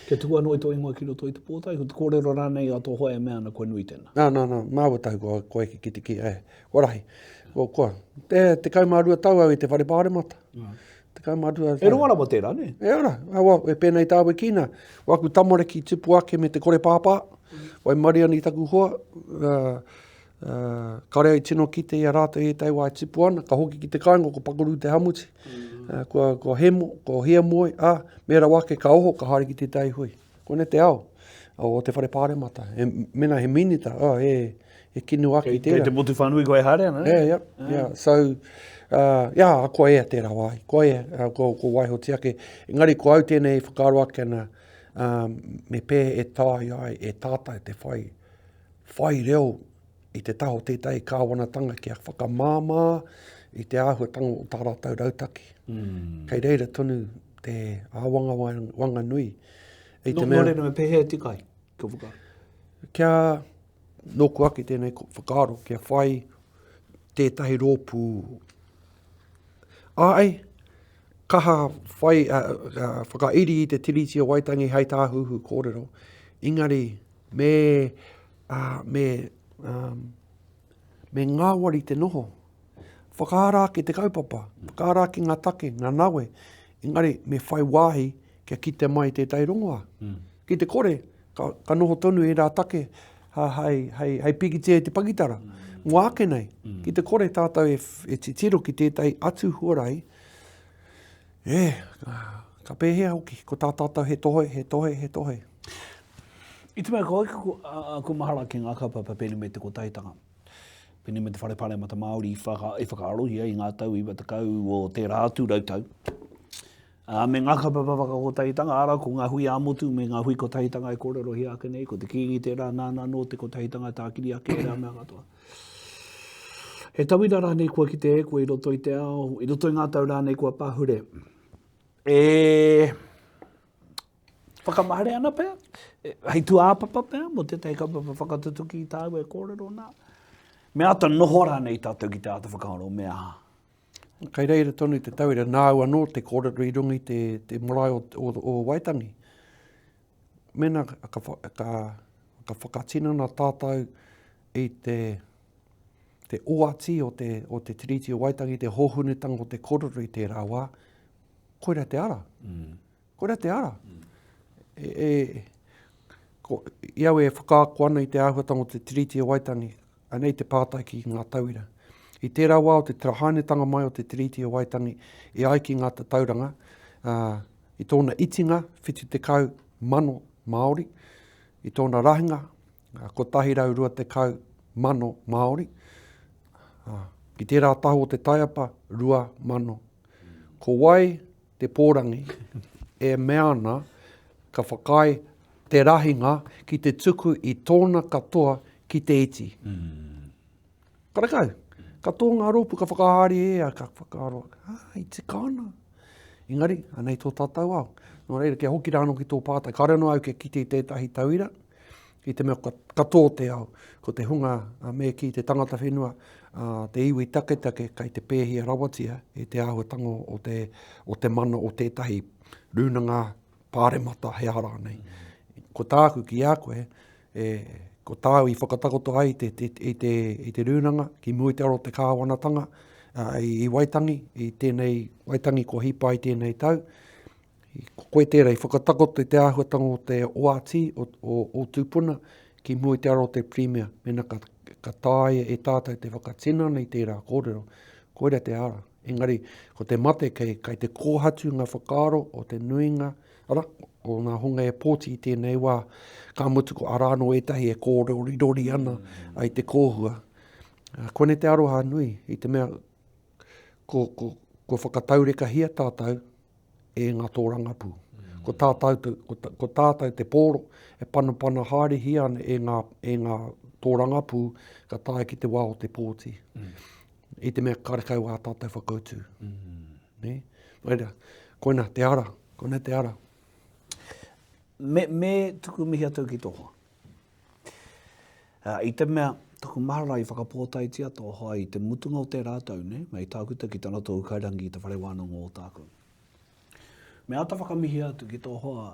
Kia tuku anō i tō ingoa ki roto i te pōtae, ko te kōrero rānei a tō hoa e mea ana kua nui tēnā? Nā, nā, nā, māua tahi kua, kua eke ki te ki, eh, kua rahi. Kua, kua, te, 12 tau au i te whare pāremata. Mm. 12 E roa rawa tērā, nē? E ora, awa, e pēnei tāu e kī nā. Waku tamariki tupu ake me te kore pāpā, mm. waimarie ana i taku hoa, uh, uh, kare au tino kite i a rātou i ētahi wā e tipu ana, ka hoki ki te kāinga ko Pakarū te hamuti, mm. uh, kua, kua hemo, kua hiamoe, ā, me rawa ake ka oho, ka haere ki tētahi hui. Koinei te ao o te whare pāremata. E, mena he minita, oh, e, e kinu ake i tērā. Kei te motu whānui koe e haere ana, ne? Yeah, yeah, yeah. So, uh, yeah, kua ea tērā wāhi. Kua ea, uh, ko, ko waihotia ake. Engari ko au tēnei whakaaro ake ana, um, me pē e tae ai, e tātai te whai, whai reo i te taha o tētahi kāwanatanga kia whakamāmā i te āhuatanga o tā rātou rautaki. Mm. Kei reira tonu te āwangawanga nui. I te mea... Nō reira me pēhea e tika ai? Kia whakaaro. Kia nōku ake tēnei whakaaro, kia whai tētahi rōpū Āe, kaha whai, uh, uh, whakairi i te Tiriti o Waitangi hei tāhuhu kōrero, engari me ā, me, um, me ngāwari te noho. Whakaara ake te kaupapa, whakaara ake ngā take, ngā nawe, engari me whai wāhi kia kite mai tētahi rongoā. Mm. Ki te kore, ka, ka noho tonu ērā take ha, hei, hei, hei pikitia i te pakitara. Mm. Mō ake nei, mm. ki te kore tātou e, e titiro ki tētahi atu huarahi, e, ka pēhea hoki, ko tā tātou he tohe, he tohe, he tohe. I te mea, ko aku, aku mahara ki ngā kaupapa pēnei me te kotahitanga, pēnei me te Whare Pāremata Māori i, whaka, i whakaarohia i ngā tau 90 o tērā atu rautau. Ā, me ngā kaupapa whakakotahitanga, arā, ko ngā hui ā-motu me ngā hui kotahitanga e kōrerohia ake nei, ko te Kīngi tērā nāna anō te kotahitanga tākiri ake ērā mea katoa. He tauira rānei kua kite e koe i roto i te ao, i roto i ngā tau rānei kua pahure, e whakamahere ana pea, hei tūāpapa pea mō tētahi kaupapa whakatutuki i tāu e kōrero nā? Me āta noho rānei tātou ki te āta whakaaro me aha? Kei reira tonu te tauira, nāu anō te kōrero i runga i te, te marae o, o, o Waitangi. Mēnā ka, ka, ka whakatinana tātou i te, te oati o te, o te Tiriti o Waitangi, te hōhunutanga o te kōrero i tērā wā, koira te ara. Mm. Koira te ara. Mm. E, e, ko, i au e whakaako ana i te āhuatanga o te Tiriti o Waitangi, anei te pātai ki ngā tauira. I tērā wā o te hainatanga mai o te Tiriti o Waitangi, e ai ki ngā tatauranga, uh, i tōna itinga, 70 mano Māori, i tōna rahinga, 120 mano Māori, uh, ki tērā taha o te taiapa, 2,000. Ko wai te pōrangi e mea ana ka whakaae te rahinga ki te tuku i tōna katoa ki te iti. Mm. Karekau, ka tō ngā rōpū ka whakahaere e ia, ka whakaaro, ah, i tika ana. Engari, anei tō tātou ao. Nō reira, kia hoki rā anō ki tō pātai, kāore anō au kia kite i tētahi tauira, i te mea ka tō te ao, ko te hunga me kī te tangata whenua, te iwi taketake kei te pēhia rawatia e te āhuatanga o te, o te mana o tētahi rūnanga pāremata he aha rānei. Ko tāku ki a koe, e, ko tāu i whakatakoto ai te, te, i, te, i te rūnanga ki mua i te aro o te kāwanatanga i, i Waitangi, i tēnei Waitangi ko hipa i tēnei tau, Ko koe tērā i whakatakoto i te āhuatanga o te oati, o, o, o tūpuna, ki mua i te ara o te Pirimia, mēnā ka, ka taea e tātou te whakatinana i tērā kōrero, koira te ara. Engari, ko te mate kei, kei te kōhatu ngā whakaaro o te nuinga, ara, o ngā hunga e pōti i tēnei wā, ka mutu ko arā anō ētahi e kōrorirori ana ai te kōhua. Koinei te aroha nui, i te mea, ko, ko, kua whakataurekahia tātou e ngā tōrangapū. Ko tātou, te, ko, ko tātou te pōro e panapana haerehia ana e ngā, e ngā tōrangapū ka tae ki te wā o te pōti. Mm. I te mea karekau ā tātou whakautu. Mm. Ne? Reira, koina te ara, koina te ara. Me, me tuku mihi atu ki tō hoa. I te mea, taku mahara i whakapōtaetia tō hoa i te mutunga o tērā tau, nē, mei tākuta ki tana tohu kairangi i te Whare Wānanga o Ōtākou. Me āta whakamihia atu ki tō hoa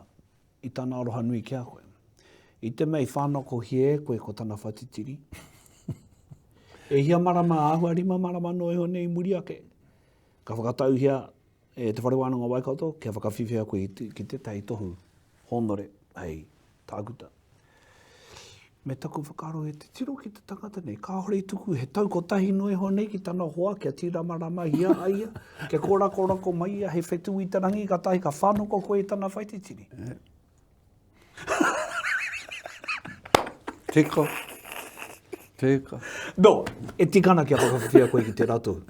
i tana aroha nui ki a koe. I te mea i whānakohia e koe ko tana whatitiri, e hia marama, āhua rima marama noa iho nei i muri ake, ka whakatauhia e Te Whare Wānanga o Waikato kia whakawhiwhia koe ki tētahi tohu hōnore hei tākuta. Me taku whakaaro e titiro ki te tangata nei, kāore i tuku he tau kotahi noa iho nei ki tana hoa kia tīramaramahia a ia, kia kōrakorako mai ia hei whetū i te rangi, kātahi ka whānoko koe i tana whaititiri. Tika. Tika. No, e tika ana kia whakawhiwhia koe ki tērā tohu.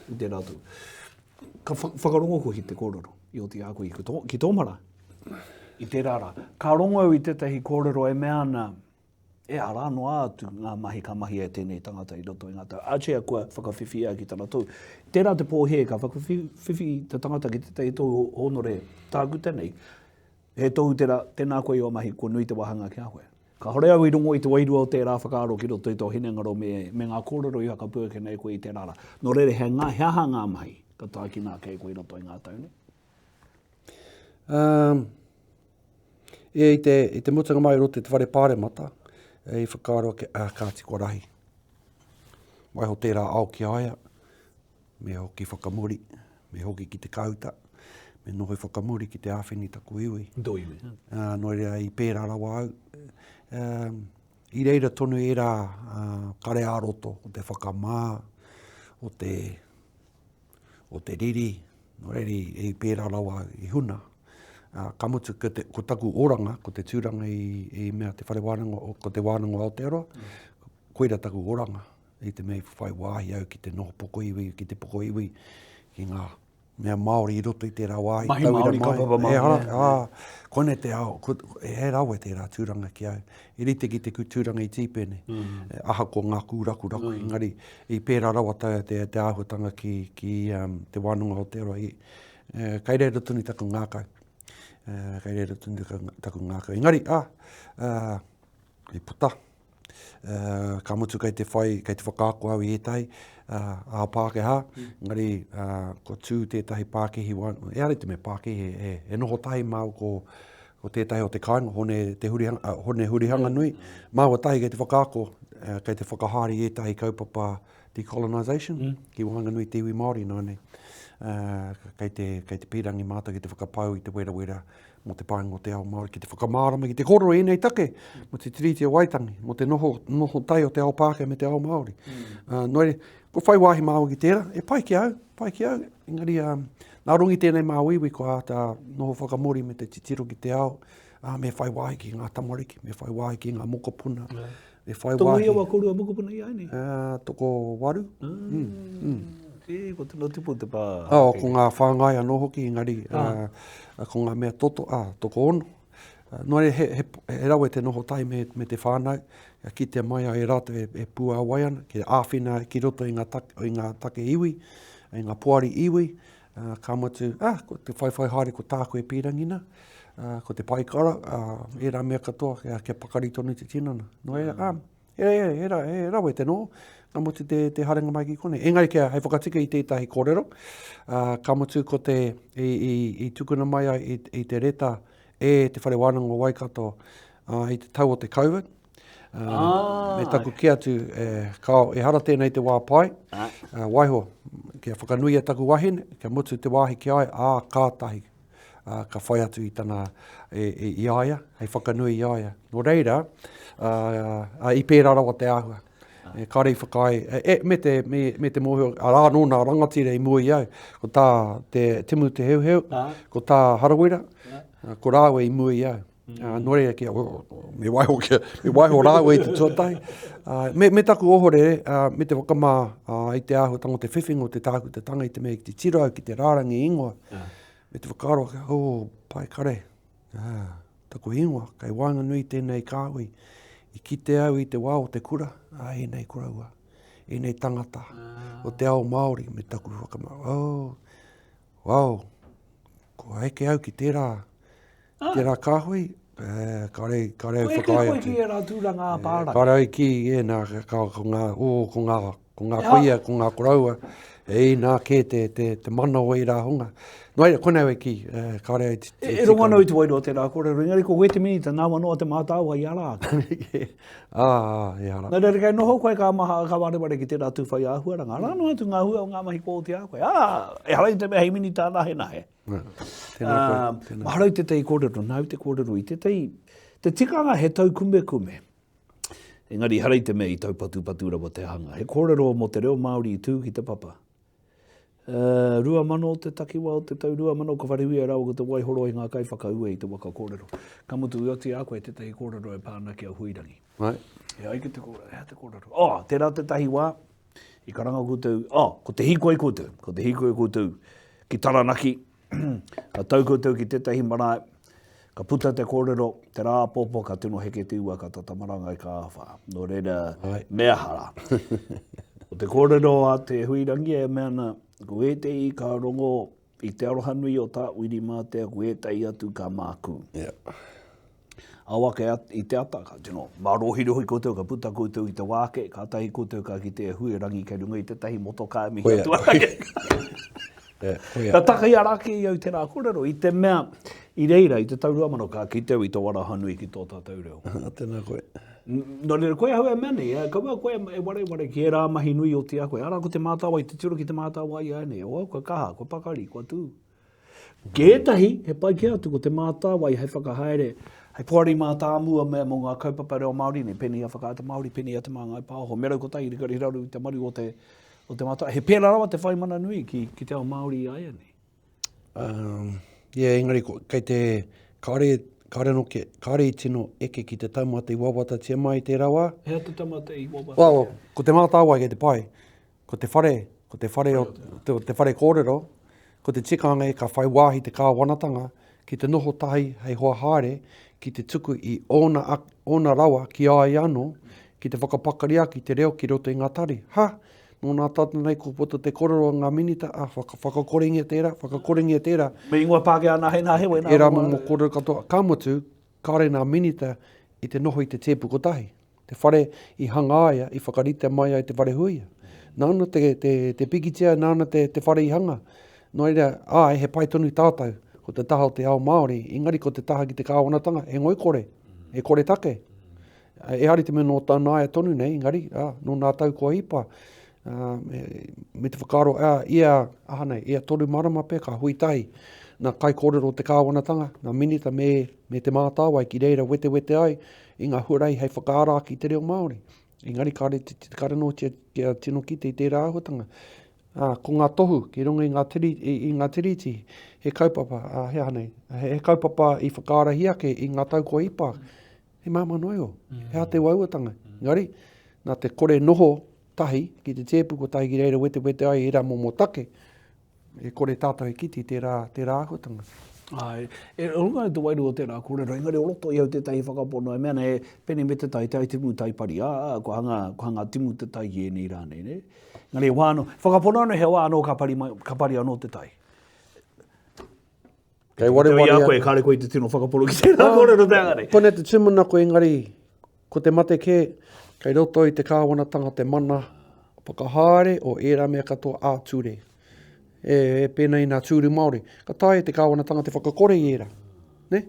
Ki tērā tohu. Ka whakarongo koe ki te kōrero i oti a koe ki tō, ki tō marae. I tērā rā, ka rongo au i tētahi kōrero e mea ana, e arā noa atu ngā mahi ka mahia e tēnei tangata i roto i ngā tau. Atia kua whakawhiwhia ki tana tohu. Tērā te pōhē ka whakawhiwhi te tangata ki tētahi tohu hōnore tākuta nei, he tohu tērā, tēnā koe i ō mahi, kua nui te wāhanga ki a koe. Kāore au i rongo i te wairua o tērā whakaaro ki roto i tō hinengaro me, me ngā kōrero i whakapuaki nei koe i tērā rā. Nō reira, he, ngā, he aha ngā mahi ka tākina ake e koe i roto i ngā tau nei? Um, e, i, te, i te mutunga mai roto i te whare pāremata, e, i whakaaro ake, ah, kāti kua rahi. Waiho tērā ao ki a ia, me hoki whakamuri, me hoki ki te kāuta, me noho i whakamuri ki te āwhina i taku iwi. Tō iwi. Uh, nō reira, i pērā rawa au. Um, I reira tonu ērā uh, kare ā-roto o te whakamā, o te, o te riri, nō reira i, i pērā rawa au, i huna. Uh, ka mutu, ko, te, ko taku oranga, ko te tūranga i, i mea te whare wānanga, ko te wānanga o Aotearoa, mm. koira taku oranga, i te mea i whai wāhi au ki te noho pokoiwi, ki te pokoiwi, ki ngā. mea Māori i roto i tērā wāhi. Mahi Māori, kaupapa Māori. Ehara, ā, koinei te ao, ko, he rawe tērā tūranga ki au. I rite ki te tūranga i Tīpene, mm. ahakoa ngā kūrakuraku, mm. engari i pērā rawa te, te, te āhuatanga ki, ki um, te wānanga o Aotearoa. I, e, kei reira tonu taku ngākau. E, kei reira tonu taku, taku ngākau. Engari, ā, uh, i puta. Uh, ka mutu kei te whai, kei te whakaako au i ētahi uh, ā Pākehā, mm. engari uh, ko tū tētahi pākihi, ehara i te mea pākihi, e, e noho tahi māu ko, ko tētahi o te kāinga, Hone, te hurihanga, uh, Hone Hurihanganui, mm. māua tahi kei te whakaako, uh, kei te whakahaere i ētahi kaupapa decolonisation mm. ki waenganui te iwi Māori nānei. Uh, kei te, kei te pīrangi mātou ki te whakapau i te werawera mō te painga o te ao Māori, ki te whakamārama, ki te kōrero i ēnei take, mō te Tiriti o Waitangi, mō te noho, noho tai o te ao Pākehā me te ao Māori. Mm. Uh, nō reira, ko whai wāhi māua ki tērā, e pai ki au, pai ki au, engari um, nā rongi tēnei māuiui ko āta noho whakamori me te titiro ki te ao, uh, me whai wāhi ki ngā tamariki, me whai wāhi ki ngā mokopuna, yeah. Me whai wāhi. Toko ia wa korua mokopuna i ai nei? Uh, toko waru. Ah. Mm, mm. E, ko tino tupu te pā. Oh, ko ngā whāngai anō hoki, engari, ah. uh, ko ngā mea toto, ah, toko ono. Uh, nō reira, he, he, he rawe te noho tahi me, me te whānau, kia kitea mai ai e rātou e, e puāwai ana, ki āwhina ki roto i ngā, take, i ngā take iwi, i ngā poari iwi, uh, ka mutu, ah, ko te whaiwhai haere ko tāku e pīrangi nā, uh, ko te paikara, uh, ērā mea katoa kia, kia pakari tonu te tinana. Nō reira, mm. ah, he, he, he, he, he rawe te noho, ka mutu te, te haerenga mai ki konei. Engari kia hei whakatika i tētahi kōrero, uh, ka mutu ko te, i, i, i tukuna mai ai i, i te reta e Te Whare Wānanga o Waikato uh, i te tau o te COVID, Uh, ah. Me taku kī atu, e, kao, ehara tēnei te wā pai, ah. uh, waiho, kia whakanuia taku wahine, kia mutu te wāhi ki a ia, ā, kātahi, ā, ka whai atu i tana, e, e, i a ia, hei whakanui i a ia. Nō reira, ā, ā, i pērā rawa te āhua. E, kāre i whakaae, e, e, me te, me, me te mōhio, arā anō nā rangatira i mua i au, ko tā te Timu Te Heuheu, ko tā Harawira, ko rāua i mua i au. Mm. Nō reira, kia, me waiho, kia, me waiho rāua i te tuatahi. Uh, me, me taku ohorere, uh, me te whakamā uh, i te āhuatanga o te whiwhinga o te tākutatanga i te mea ki te tiro au ki te rārangi ingoa, yeah. me te whakaaro, oh, pai kare, ah, taku ingoa, kei waenganui tēnei kāhui, i kite au i te wā o te kura, a ēnei koroua, ēnei tangata ah. o te ao Māori, me taku whakamā, oh, wow, kua eke au ki tērā, ah. tērā kāhui, eh, kāre, kāre au whakaae atu. Koe ki ērā tūranga a pāranga. Kāre au ki, e nā, ka, ko ngā, oh, ko ngā, ko ngā kuia, ko ngā koroua, e inā kē te, te, te mana o ērā hunga. Nō reira, konei au e kī, eh, kāre au te, te, E, e rongo ana au i te wairua tērā kōrero, engari ko koe te minita, nāu anō a Te Mātāwai i ara ake. Ā, ā, ehara. Nō reira, kei noho koe ka maha, ka wareware ki tērā tū whai āhuaranga. Arā noa atu ngā hua o ngā mahi kua oti a koe. Ā, ehara i te mea hei minita nahenahe. Tēnā koe, tēnā. Mahara i tētahi kōrero, nāu te kōrero i tētahi, te tikanga he taukumekume. Engari ehara i te mea i taupatupatu rawa te hanga. He kōrero mō te reo Māori i tū ki te papa. Uh, 2000 te takiwa o te tau 2000 ka wharehuia rawa ko te waihoro i ngā kaiwhakaue i te waka kōrero. Ka mutu i oti a koe tētahi kōrero e pā ana ki a Huirangi. Right. E ai ki te kōrero, e te kōrero. Oh, tērā tētahi wā, i karanga koutou, oh, ko te hīkoi koutou, ko te hīkoi koutou ki Taranaki, ka tau koutou ki tētahi marae, ka puta te kōrero, te rā āpōpō ka tino heke te ua, ka tata marangai ka āwhā. Nō reira, me aha rā. Ko te kōrero a Te Huirangi e mea ana, ko ētehi ka rongo i te aroha nui o tā Wiri Mātea, ko ētahi atu ka mākū. Yeah. Ao ake i te ata, ka tino mārohirohi koutou, ka puta koutou i te wā ake, kātahi koutou ka kite e Huirangi kei runga i tētahi motokā e mihi atu ana ki Ka taka i ara ake i au tērā kōrero, i te mea, i reira, i te tau 2000, ka kite au i tō aroha nui ki tō tātou reo. Tēnā koe. Nō reira, koe ahau e mea nei, kaua koe e wareware ki ērā mahi nui o tia koe. Arā, ko Te Mātāwai, te tiro ki Te Mātāwai āianei, oh, kua kaha, kua pakari, kua tū. Ki ētahi, he pai kē atu ko Te Mātāwai hei whakahaere, hei poari mātāmua mea mō ngā kaupapa reo Māori nei, pēnei i a Whakaata Māori, pēnei i a Te Māngai Pāho, me Raukotahi, Rikariraru i te maru o te, o Te Mātāwai. He pērā rawa te whai mana nui ki, ki te ao Māori i āianei. Um, yeah, engari ko, kei te, kāore, kāore anō ke, kāore i tino eke ki te taumata i wawatatia mai i tērā wā. He aha te taumata i wawatatia? Well, ko Te Mātāwai kei te pai. Ko te whare, ko te whare o, te, te whare kōrero, ko. Ko te tikanga e ka whai wāhi te kāwanatanga ki te noho tahi hei hoa haere ki te tuku i ōna, ōna rawa ki a ia anō, ki te whakapakari ake i te reo ki roto i ngā tari. Ha! Nō nā tata nei kua puta te korero a ngā minita, ā, whaka, whakakorengia tērā, whakakorengia tērā. Me ingoa Pākehā nā he nā he wena. Ērā momo kōrero katoa. Ka mutu, kāore ngā minita i te noho i te tēpu kotahi. Te whare i hangaia, i whakaritea mai ai te whare huia. Nāna te, te, te pikitia, nāna te, te whare i hanga. Nō reira, āe, he pai tonu tātou, ko te taha o te ao Māori, engari ko te taha ki te kāwanatanga, he ngoikore, he koretake. Ehara i te mea nō nāia tonu nei, engari, ā, nō nā tau kua hipa, ā, me, me te whakaaro, ā, ia, aha nei, ia toru marama pea ka hui tahi nā kaikōrero o te kāwanatanga, nā minita me, me Te Mātāwai ki reira wetewete ai i ngā huarahi hei whakaara ake i te reo Māori. Engari kāre, kāre noatia kia tino kite i tērā āhuatanga. Ā, ko ngā tohu ki runga i ngā, tiri, i, i ngā tiriti, he kaupapa, ā, he aha nei, he, he kaupapa i whakaarahia ake i ngā tau kua hipa, He māmā noa iho. He aha te uauatanga? Engari, nā te kore noho tahi ki te tēpu kotahi ki reira wetewete ai ērā momo take, e kore tātou e kite i tērā, tērā āhuatanga. Āe, e runga i te wairua o tērā kōrero, engari o roto i au tētahi whakapono e mea ana e pēnei me te tai, te ai timu tai pari, ā, ā, kua hanga, kua hanga timu te tai ki ēnei rā nei, nē? Engari he wā anō, whakapono anō he wā anō ka pari mai, ka pari anō te tai. Kei wareware atu. Koe, kāre koe i te tino whakapono ki tērā ah, kōrero te anga nei. Kone te tūmanako engari, ko te mate kē, kei roto i te kāwanatanga te mana whakahaere o ērā mea katoa ā-ture. E, e pēnei nā tūru Māori. Ka taea te kāwanatanga te whakakore i ērā. Ne?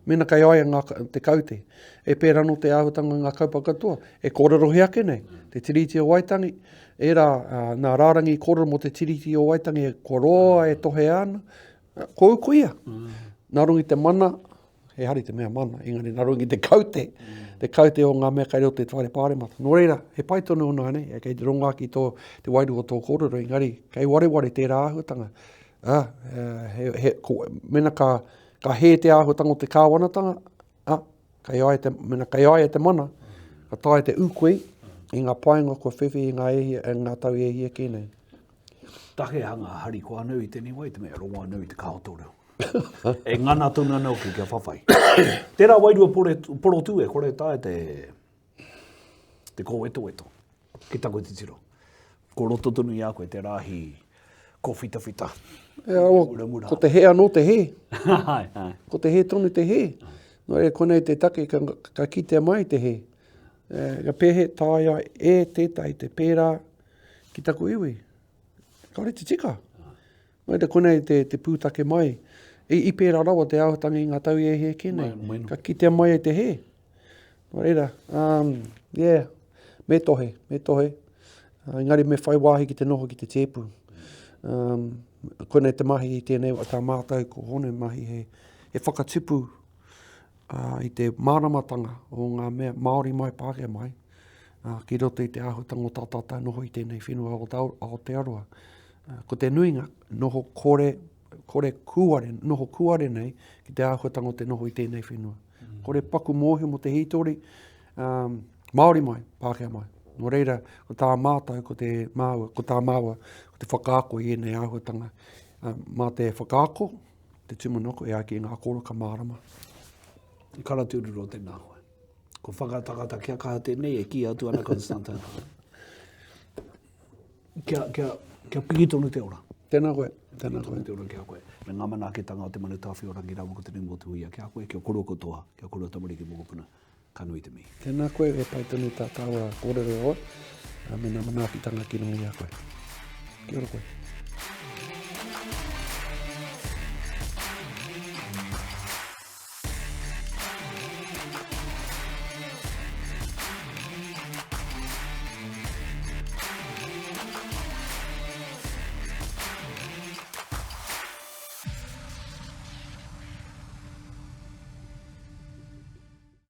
Mēnā kei a ia ngā, te kaute. E pērā anō te āhuatanga ngā kaupapa katoa. E kōrerohia ake nei, te Tiriti o Waitangi, ērā nā rārangi kōrero mō te Tiriti o Waitangi e kua roa e tohea ana, Ko au ko ia. Nā runga i te mana, he hari te mea mana, engari nā runga i te kaute, te kaute o ngā mea kei roto i te whare pāremata. Nō reira, he pai tonu ōna nei, kei te rongo ake i tō, te wairua o tō kōrero, engari kei wareware tērā āhuatanga. Ā, he, he, ko, mena ka, ka hē te āhuatanga o te kāwanatanga, ā, kei a ia te, mena kei a ia te mana, ka taea te ūkui i ngā painga kua whiwhi i ngā, e hia, i ngā tau e hia kē nei. Take hanga harikoa anau i tēnei wā, i te mea e rongo anau i te kaha o tō reo. E ngana tonu ana hoki kia whawhai. Tērā wairua pore, porotū e kore taea te, te kōwetoweto ki taku titiro. Ko roto tonu i a koe te rāhi kōwhitawhita. E, o, ko te hē anō te hē. Hai, hai. Ko te hē tonu te hē. Nō reira, konei te take ka, ka kitea mai te hē. E, ka pēhea taea e tētahi te pērā ki taku iwi. Kāore te tika. Nō reira, konei te, te pūtake mai. I, i pērā rawa te āhuatanga i ngā tau i e hē kē nei. Mai, mai. Ka kitea mai e te hē. Nō reira, um, yeah, me tohe, me tohe. Uh, engari me whai wāhi ki te noho ki te tēpu. Um, konei te mahi i tēnei, tā mātou ko Hone mahi he, he whakatupu uh, i te māramatanga o ngā mea Māori mai, Pākehā mai, uh, ki roto i te āhuatanga o tā tātou noho i tēnei whenua o Aotearoa. Uh, ko te nuinga, noho kore, kore kūare, noho kūare nei ki te āhuatanga o te noho i tēnei whenua. Mm. Kore paku mōhio mō te hītori, um, Māori mai, Pākehā mai. Nō reira, ko tā mātou, ko te māua, ko tā māua, ko te whakaako i ēnei āhuatanga. Uh, mā te whakaako, Te tūmanako e ai ki ngā kōrero ka mārama. Karatūruro tēnā koe. Ko whakatakata kia kaha tēnei e kī atu ana Constantine. Kia, kia, kia piki tonu te ora. Tēnā koe, tēnā koe. Te ora ki a koe. Me ngā manaakitanga o te manu tāwhiorangi rāua ko te nui mō te huia ki a koe, kia korua katoa, kia korua tamariki mokopuna. Ka nui te mihi. Tēnā koe, e pai tonu tā tāua kōrero e hoa, me ngā manaakitanga ki runga i a koe. Kia ora koe.